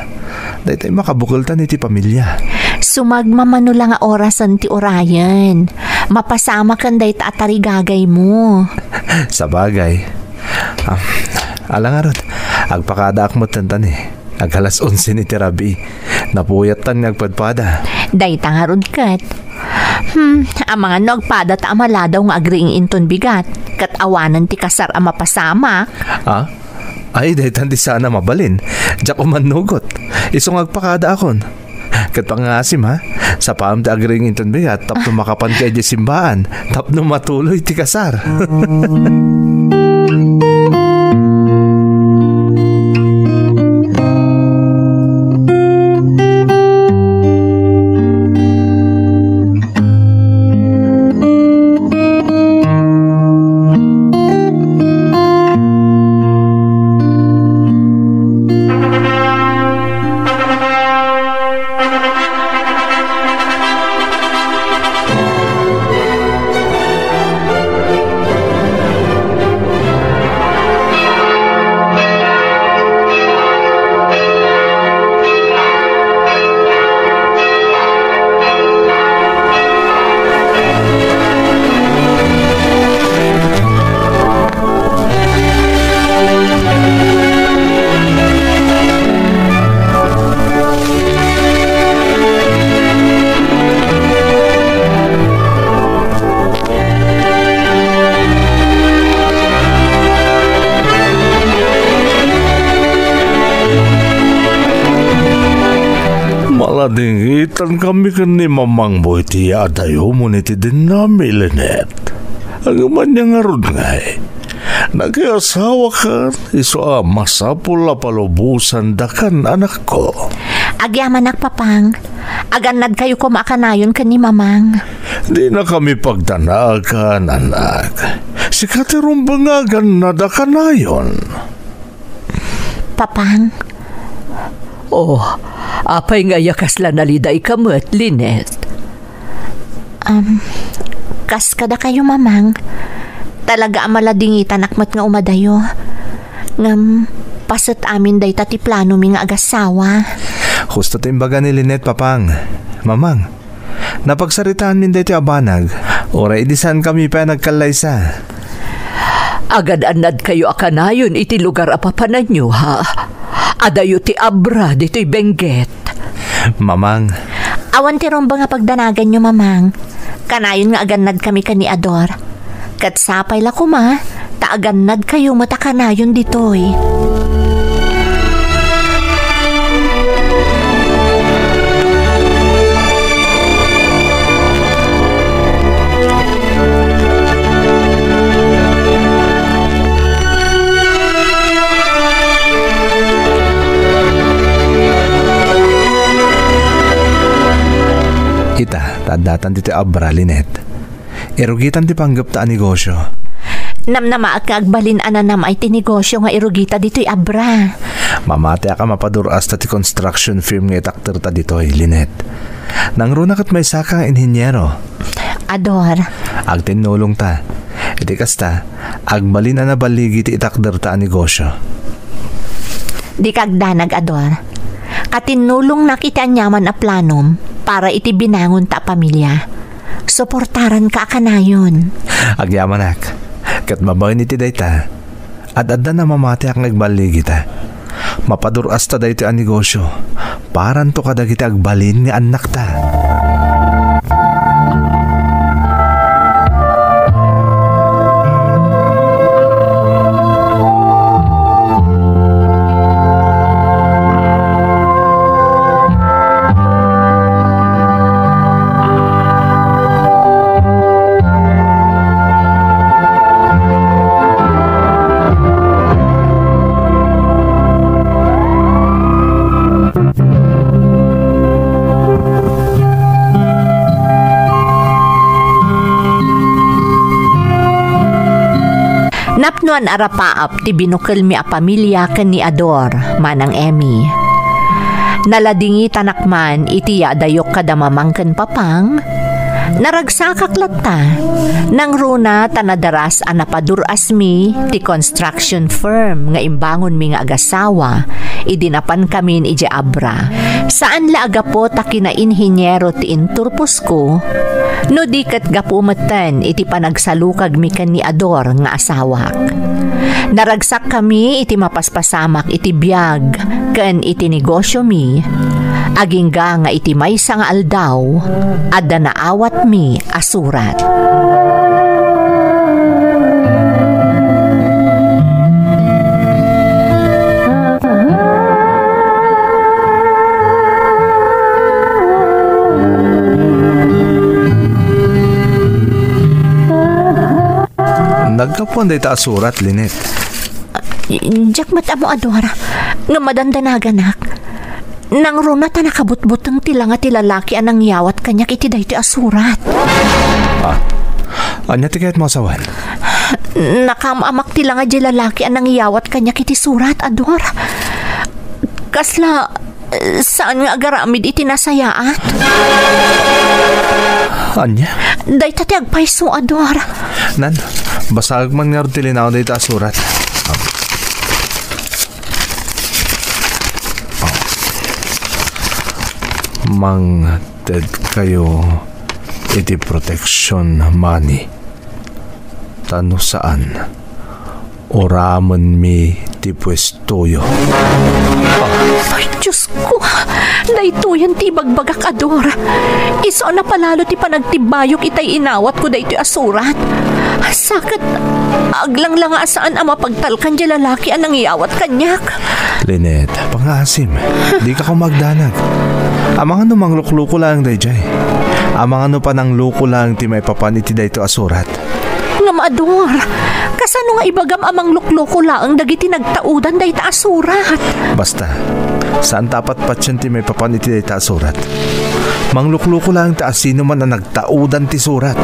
Daytoy makabukeltan iti pamilia. Sumagmamano la nga orasen ti urayen. Mapasamaken dayta a tarigagaymo. Sabagay. Ah, ala ngarud, agpakadaak metten ta ni. Agalas onse ni ti rabii. Napuyattan nga agpadpada. Dayta ngarud ket. Hmm, amangan no agpadata a maladaw nga agriing inton bigat, ket awanen ti kasar a mapasamak. Ah? Ay, daytan ti saan a mabalin. Diak umannugot. Isu nga agpakadaakon. Ket pangngasim, ha? Sapaam ti agriing inton bigat tapno makapanka idiay simbaan, tapno matuloy ti kasar. Maladingitankami ken ni mamangmo iti yaadayomon iti dennami, Linet. Ngem ania ngarud ngay? Nakiasawakan, isu a masapul a palubosandakan, anakko. Agyamanak, Papang. Agannadkayo koma a kanayon ken ni Mamang. Dinakami pagdanaagan, anak. Sika ti rumbeng nga agannad a kanayon. Papang. Oh, apay nga aya kasla nalidayka met, Linet? Um, kas kadakayo, Mamang. Talaga a maladingitanak met nga umadayo. Ngem, paset amin dayta ti planomi nga agassawa. Husto ti imbaga ni Linet, Papang. Mamang, napagsaritaanmin daytoy a banag, uray idi saankami pay a nagkallaysa. Agad-annadkayo a kanayon iti lugar a papananyo, ha? Adayo ti Abra ditoy Benguet. Mamang. Awan ti rumbeng a pagdanaganyo, Mamang. Kanayon nga agannadkami ken ni Ador. Ket sapay la koma, ta agannadkayo met a kanayon ditoy. Ita, ta addatan ditoy Abra, Linet. Irugitan ti panggepta a negosio. Namnamaek nga agbalin a nanam-ay ti negosyo nga irugita ditoy Abra. Mamatiak a mapadur-asta ti construction firm nga itakderta ditoy, Lynette. Nangruna ket maysaka nga inhiniero. Ador. Agtinnulongta. Iti kasta, agbalin a naballigi ti itakderta a negosyo. Dika agdanag, Ador. Katinnulongnak iti aniaman a planom para iti binangonta a pamilia. Suportaranka a kanayon. Agyamanak. Ket babaen iti dayta, ad-adda namamatiak nga agballigita. Mapadur-asta daytoy a negosyo. Paranto kadagiti agbalin nga annakta. Napnoan a rapaap ti binukelmi a pamilia ken ni Ador, Manang Emmy. Naladingitanak man iti yaadayok kada mamang ken papang, naragsakak latta. Nangruna ta nadaras a napadur-asmi ti construction firm nga imbangonmi nga agasawa idi napankamin idiay Abra. Saan la a gapu ta kinainhiniero ti inturposko, no di ket gapu metten iti panagsalukagmi ken ni Ador nga asawak. Naragsakkami iti mapaspasamak iti biag ken iti negosiomi, agingga nga iti maysa nga aldaw, adda naawatmi a surat. Naggapuan dayta a surat, Lynette. Diak met ammo, Ador, nga madandanaganak. Nangruna ta nakabutbuteng ti langa ti lalaki a nangyawat kaniak iti daytoy a surat. Ah, ania ti kayatmo a sawen? Nakaam-amak ti langa diay lalaki a nangyawat kaniak iti surat, Ador. Kasla, eh, saan nga agaramid iti nasayaat? Ania? Dayta ti agpayso, Ador. Nan, basaek man ngarud ti linaon dayta a surat. Mangtedkayo iti protection money. Ta no saan, uramenmi ti puestoyo. Ay, Diosko, daytoyen ti ibagbagak, Ador. Isu a napalalo ti panagtibbayok itay inawatko daytoy a surat. Sa ket, aglanglanga a saan a mapagtalkan diay lalaki a nangyawat kaniak. Lynette, pangngaasim, dika koma agdanag. Amangan no manglukluko laeng daydiay. Amangan no panangloko laeng ti maipapan iti daytoy a surat. Ngem, Ador, kasano nga ibagam a manglukluko laeng dagiti nagtaudan dayta a surat? Basta, saan ta a patpatien ti maipapan iti dayta a surat. Manglukluko laeng ta asino man a nagtaudan ti surat.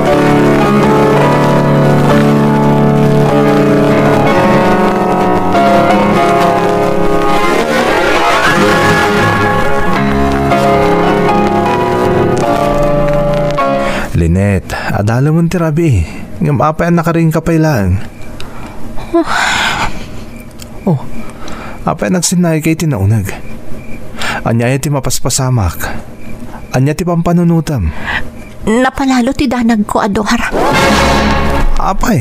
Lynette, adalemen ti rabii. Ngem apay a nakaringka pay laeng? Oh, apay a nagsinnayka iti nauneg? Ania aya ti mapaspasamak? Ania ti pampanunotem? Napalalo ti danagko, Ador. Apay?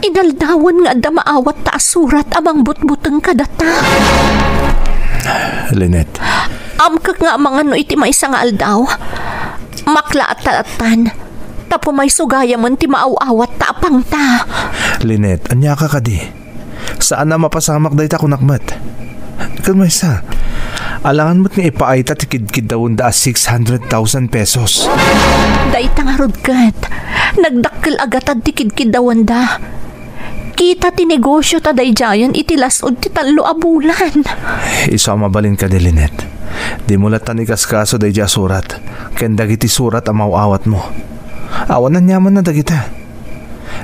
Inaldawen nga adda maawat ta a surat a mangbutbuteng kadata. Lynette. Amkek nga amangan no iti maysa nga aldaw, maklaat ta lattan. Ta pumayso gayamen ti maaw-awat ta apangta. Lynette, ania ka kadi? Saan a mapasamak dayta kunak met. Ken maysa, alangan met nga ipaayta ti kidkiddawenda a six hundred thousand pesos. Dayta ngarud ket, nagdakkel a gatad ti kidkiddawenda. Kita ti negosio ta daydiayen iti las-ud ti tallo a bulan. Isu a mabalin kadi, Lynette. Dimo lattan ikaskaso daydiay a surat ken dagiti surat a maaw-awatmo. Awan aniamanna dagita.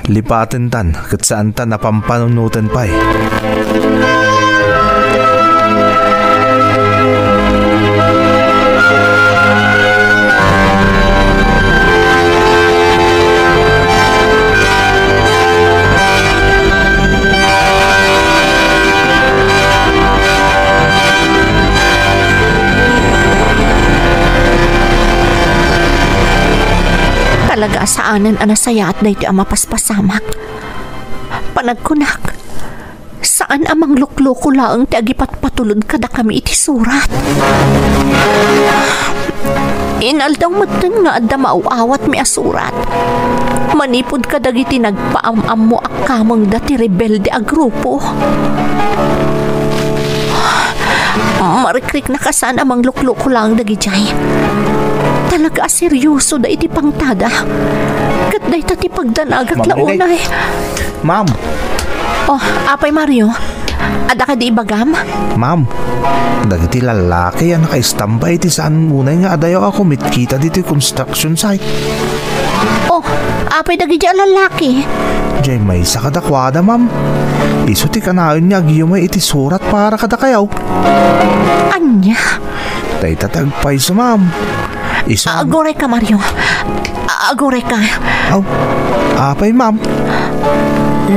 Lipatentan ket saantan a pampanunoten pay. Talaga a saanen a nasayaat daytoy a mapaspasamak. Panagkunak, saan a manglukloko laeng ti agipatpatulod kadakami iti surat. Inaldaw metten nga adda maaw-awatmi a surat manipud kadagiti nagpaam-ammo a kamengda ti rebelde a grupo. Marikriknak a saan a manglukloko laeng dagidiay. Talaga a seriosoda iti pangtada. Ket dayta ti pagdanagak la unay. Ma'am. Oh, apay Mario? Adda kadi ibagam? Ma'am, dagiti lallaki a nakaistamba iti saan unay nga adayo a kumitkita ditoy construction site. Oh, apay dagiti a lallaki? Diay maysa kadakuada, ma'am. Isu ti kanayon nga agyumay iti surat para kadakayo. Ania? Dayta ti agpayso, ma'am. Isu. Aguray ka, Mario. Aguray ka. Aw, apay, ma'am?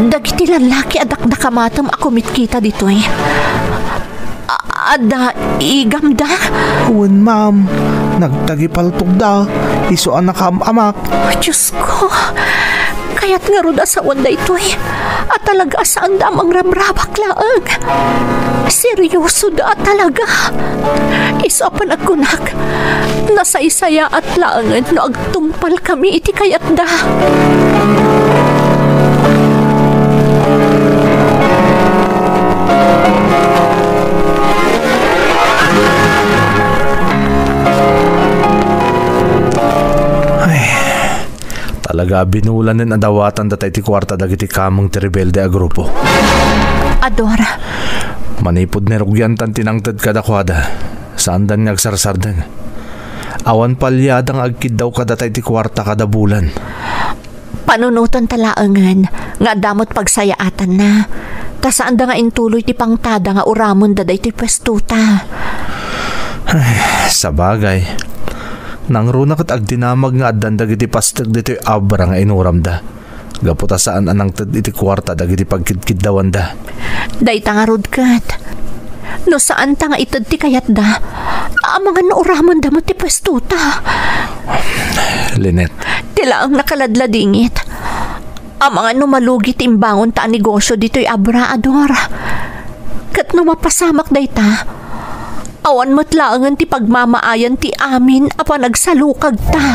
Dagiti lallaki a dakdakamatem a kumitkita ditoy. A-, adda igamda? Wen, ma'am. Nagtagipaltogda. Isu a nakaam-amak. Diyos ko. Kayat ngarud a sawen daytoy a talaga a saanda a mangrabrabak laeng. Seryosoda a talaga. Isu a panagkunak, nasaysayaat laengen no agtungpalkami iti kayatda. Ay, talaga a binulanen a dawatan data iti kuarta dagiti kameng ti rebelde a grupo. Ador. Manipud nirugiantan ti nangted kadakuada, saandan nga agsarsardeng. Awan paliada nga agkiddaw kadata iti kuarta kada bulan. Panunotenta laengen nga adda met pagsayaatanna, ta saanda nga intuloy ti pangtada nga uramenda daytoy puestota. Ay, sabagay, nangruna ket agdinamag nga addan dagiti pasteg ditoy abra nga inuramda, gapu ta saan a nangted iti kuarta dagiti pagkidkiddawanda. Dayta ngarud ket, no saanta nga ited ti kayatda, amangan no uramenda met ti puestota. Lynette. Ti laeng nakaladladingit. Amangan no malugi ti imbangonta a negosio ditoy abra, Ador. Ket no mapasamak dayta, awan met laengen ti pagmamaayan ti amin a panagsalukagta.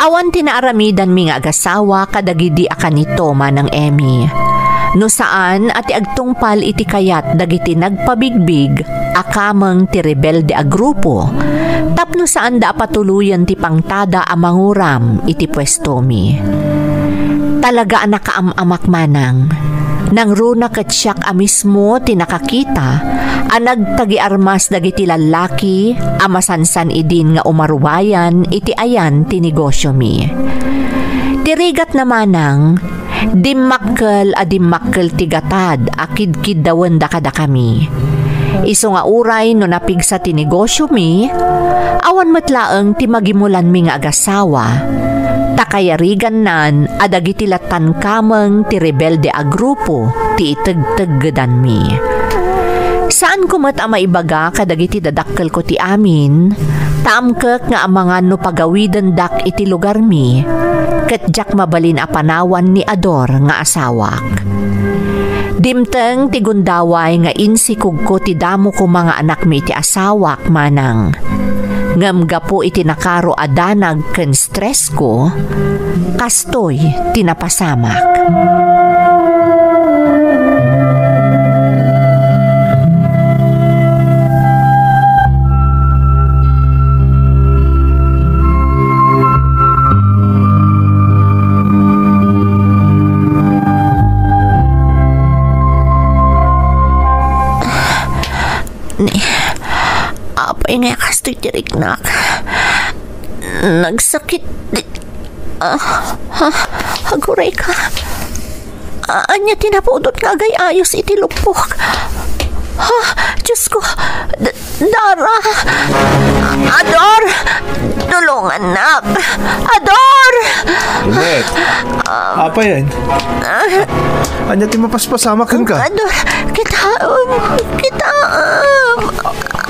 Awan ti naaramidanmi nga agasawa kadagidi a kanito, Manang Emmy. No saan a ti agtungpal iti kayat dagiti nagpabigbig a kameng ti rebelde a grupo, tapno saanda a patuloyen ti pangtada a manguram iti puestomi. Talaga a nakaam-amak, Manang. Nangruna ket siak a mismo ti nakakita a nagtagiarmas dagiti lallaki a masansan idin nga umarubayan iti ayan ti negosiomi. Ti rigatna, Manang, dimmakkel a dimmakkel ti gatad a kidkiddawenda kadakami. Isu nga uray no napigsa ti negosiomi, awan met laeng ti magimulanmi nga agasawa, ta kayarigannan a dagiti lattan kameng ti rebelde a grupo ti itegteggedanmi. Saanko met a maibaga kadagiti dadakkelko ti amin, ta amkek nga amangan no pagawidendak iti lugarmi, ket diak mabalin a panawan ni Ador nga asawak. Dimteng ti gundaway nga insikogko ti damo koma nga anakmi iti asawak, Manang. Ngem gapu iti nakaro a danag ken stressko, kastoy ti napasamak. Ni, apay nga kastoy ti riknak. Nagsakit di, ah, ah, aguray ka. Ah, ania ti napudot nga agay-ayos iti lupok? Ah, Diyos ko, d-, Dara! Ador! Tulungannak! Ador! Linet! Apay, ah, ania ti mapaspasamak kenka? Ador! Kita, um, kita, um,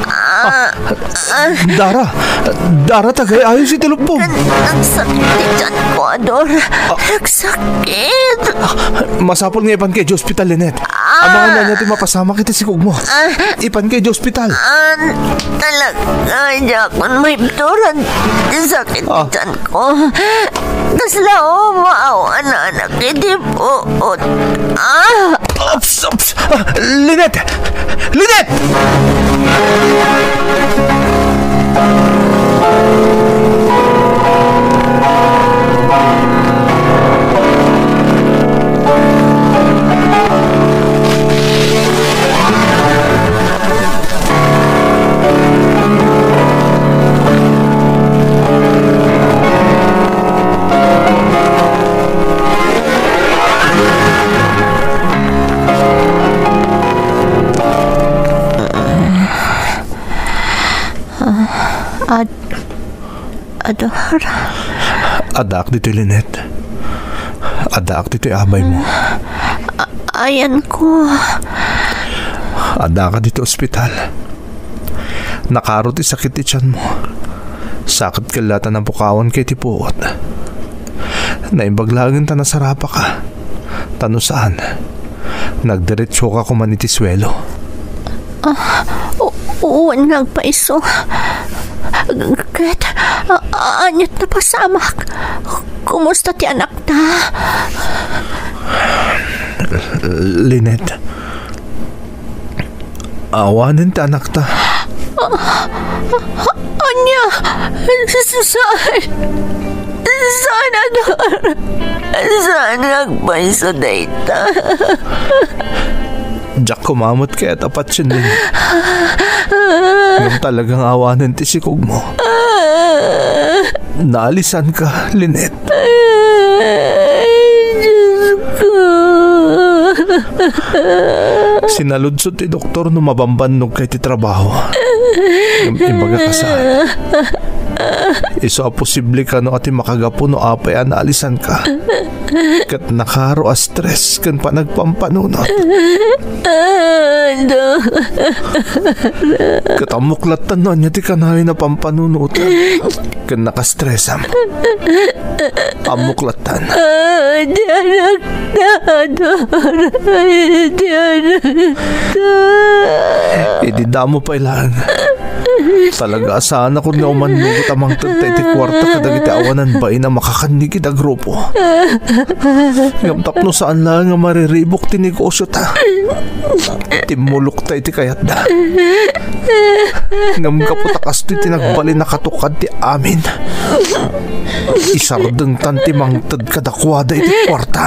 ah, Dara! Dara, agay-ayos iti lupok! Nagsakit ti tiyan ko, Ador. Nagsakit. Masapul nga ipanka idiay ospital, Linet. Amangan, ania ti mapasamak iti sikogmo. Ipanka idiay ospital. Ah, talaga, diakon maibturan ti sakit ti tiyan ko. Kasla umaawan anak iti puot. Ah! Ups, ups! Ah, Linet! Linet! Ad-, Ador. Addaak ditoy, Linet. Addaak ditoy abaymo. A-, ayanko. Addaak ditoy ospital. Nakaro ti sakit ti tiyanmo. Sakit ket la ta napukawanka iti puot. Naimbag laengen ta nasarapaka. Ta no saan, nagdiretsoka koma iti suelo. Ah, u-, wen nga agpayso. Ket, a-, a-, aniat napasamak? Kumusta ti anakta? Linet, awanen ti anakta. Ania? Saan? Saan, Ador? Saan nga agpayso dayta? Diak koma met kayat a patienna. Ngem talaga nga awanen ti sikogmo. Naalisanka, Linet. Ay, Diyos ko. Sinaludsod ti doktor no mabambannogka iti trabaho. Ngem imbagaka saan. Isu a posible kano a ti makagapu no apay a naalisanka. Ket nakaro a stress ken panagpampanunot. Ket ammok lattan no ania ti kanayon a pampanunotem ken nakastresam. Ammok lattan. Diana, Ador, Diana. Idi damo pay laeng. Talaga a saanakon nga umannugot a mangted ta iti kuarta kadagiti awanan bain a makakanni iti grupo. Ngem tapno saan laeng nga mariribuk ti negosiota, timmulokta iti kayatda. Ngem gapu ta kastoy ti nagbalin a katukad ti amin, isardengtan ti mangted kadakuada iti kuarta.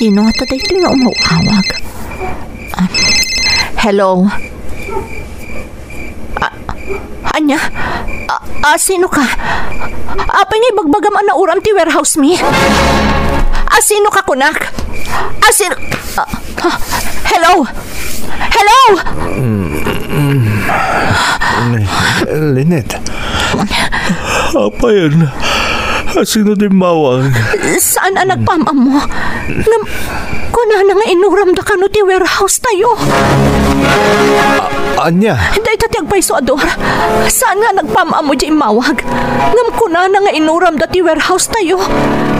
Sino ngata daytoy nga umaw-awag? Ah, hello? Ah, ania? Ah, ah, sino ka? Apay nga ibagbagam a nauram ti warehouse mi? Ah, sino ka kunak? Ah, sino? Ah, ah, hello? Hello? Lynette. Apay, a sino ti immawag? Saan a nagpam-ammo. Ngem, kunana nga inuramda kano ti warehouse tayo. A-, ania? Dayta ti agpayso a Dor. Saan nga nagpam-ammo diay immawag. Ngem kunana nga inuramda ti warehouse tayo.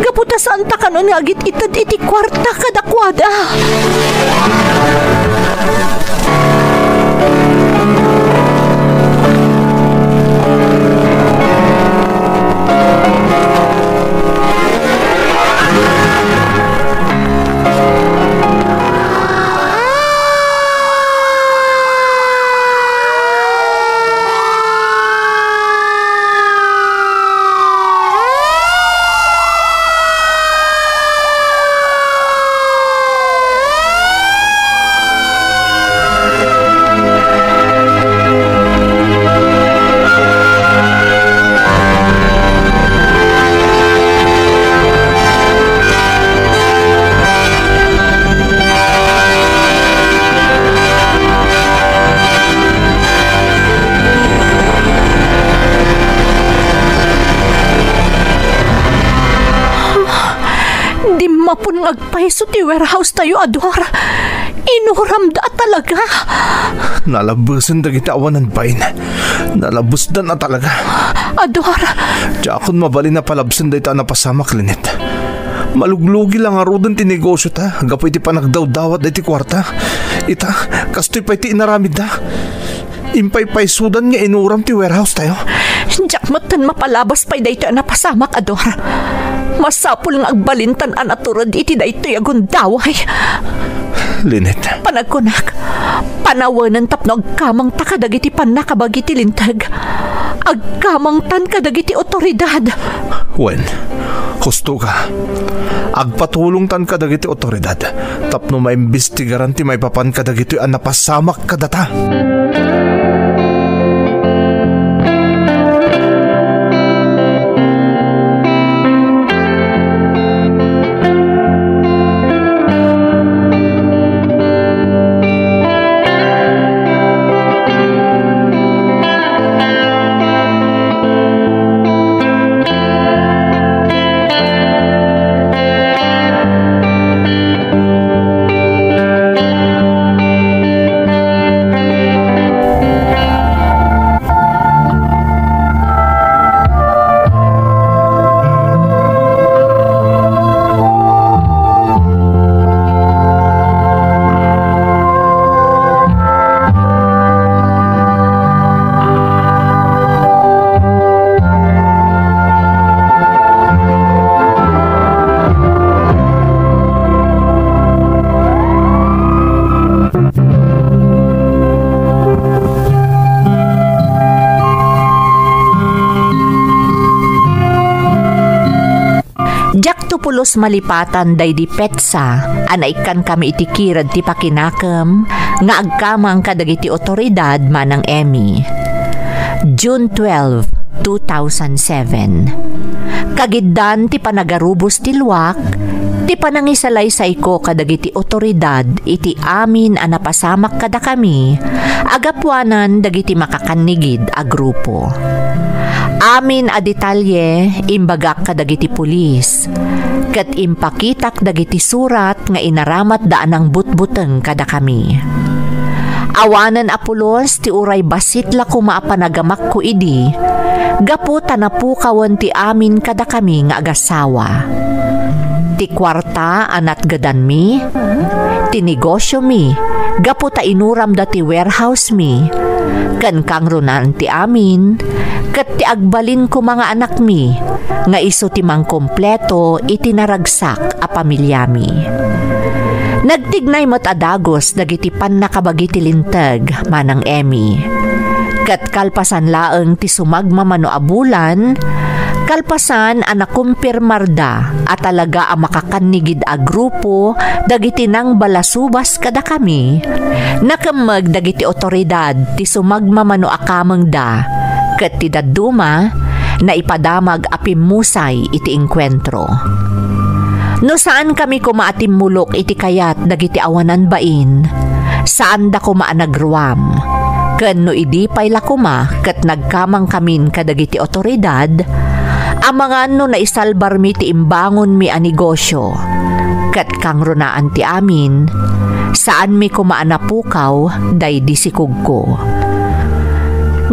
Gapu ta saanta kanon nga agit-ited iti kuarta kadakuada. Dimmapon nga agpayso ti warehouse tayo a Dor. Inuramda a talaga. Nalabesen dagiti awanan bain. Nalabesdan a talaga. A Dor. Diakon mabalin a palabsen dayta a napasamak, Lynette. Maluglugi la ngaruden ti negosiota gapu iti panagdawdawat daytoy kuarta. Ita, kastoy pay ti inaramidda. Impaypaysodan nga inuram ti warehouse tayo. Diak metten mapalabas pay daytoy a napasamak a Dor. Masapul nga agbalintan a natured iti daytoy a gundaway. Lynette. Panagkunak, panawenen tapno agkamangta kadagiti pannakabagi ti linteg. Agkamangtan kadagiti otoridad. Wen, husto ka. Agpatulongtan kadagiti otoridad tapno maimbestigaran ti maipapan kadagitoy a napasamak kadata. Diakto pulos malipatan daydi petsa a naikkankami iti kired ti pakinakem nga agkamang kadagiti otoridad, Manang Emmy. June twelve, two thousand seven. Kagiddan ti panagarubos ti luak, ti panangisalaysayko kadagiti otoridad iti amin a napasamak kadakami a gapuanan dagiti makakannigid a grupo. Amin a detalye imbagak kadagiti pulis, ket impakitak dagiti surat nga inaramatda a nangbutbuteng kadakami. Awanen a pulos ti uray bassit la koma a panagamakko idi, gapu ta napukawen ti amin kadakami nga agasawa. Ti kuarta a natgedanmi, ti negosiomi, gapu ta inuramda ti warehousemi, ken kangrunaan ti amin, ket ti agbalin koma nga anakmi, nga isu ti mangkompleto iti naragsak a pamiliami. Nagtignay met a dagus dagiti pannakabagi ti linteg, Manang Emmy. Ket kalpasan laeng ti sumagmamano a bulan, Kalpasan a nakumpirmarda a talaga a makakannigid a grupo dagiti nangbalasubas kadakami, nakemmeg dagiti otoridad ti sumagmamano a kamengda, ket ti dadduma, naipadamag a pimmusay iti engkuentro. No saankami koma a timmulok iti kayat dagiti awanan bain, saanda koma a nagruam. Ken no idi pay la koma ket nagkamangkamin kadagiti otoridad, amangan no naisalbarmi ti imbangonmi a negosio. Ket kangrunaan ti amin, saanmi koma a napukaw daydi sikogko.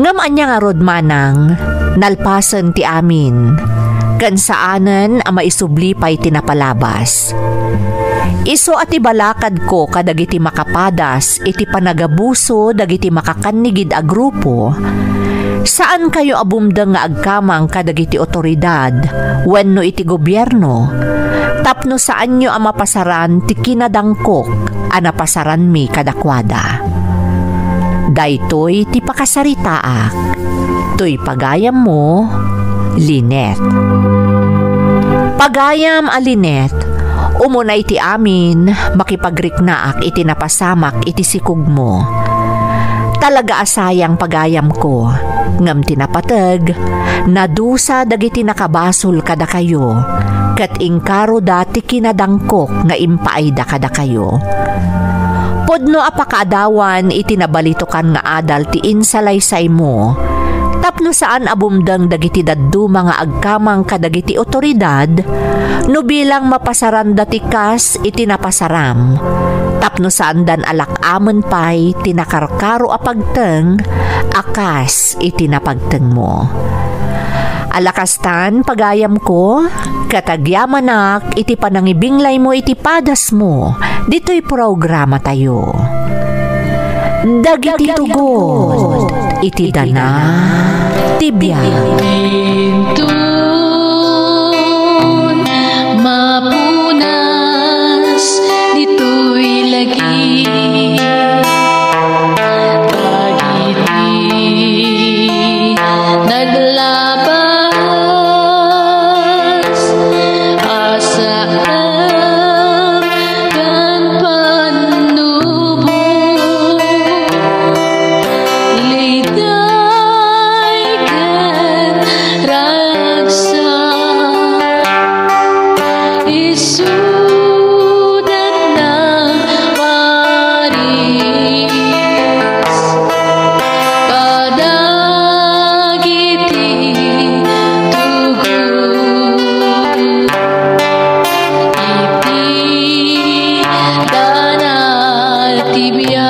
Ngem ania ngarud manang, nalpasen ti amin, ken saanen a maisubli pay ti napalabas. Isu a ti balakadko kadagiti makapadas iti panagabuso dagiti makakannigid a grupo, saankayo a bumdeng nga agkamang kadagiti otoridad wenno iti gobierno tapno saanyo a mapasaran ti kinadangkok a napasaranmi kadakuada. Daytoy ti pakasaritaak. Toy pagayammo, Lynette. Pagayam a Lynette, umuna iti amin, makipagriknaak iti napasamak iti sikogmo. Talaga a sayang pagayamko, ngem ti napateg, nadusa dagiti nakabasol kadakayo, ket inkaroda ti kinadangkok nga impaayda kadakayo. Pudno a pakaadawan iti nabalitokan nga adal ti insalaysaymo, tapno saan a bumdeng dagiti dadduma nga agkamang kadagiti otoridad, no bilang mapasaranda ti kas iti napasaram, tapno saandan a lak-amen pay ti nakarkaro a pagteng a kas iti napagtengmo. Alakastan, pagayamko, ket agyamanak iti panangibinglaymo iti padasmo ditoy programatayo. Dagiti tugot iti dana ti biag. Intun mapunas ditoy lagi. Dagiti naglabas a saan ken pannubo, liday ken ragsak. Isudat na paris kadagiti tugot iti dana ti biag.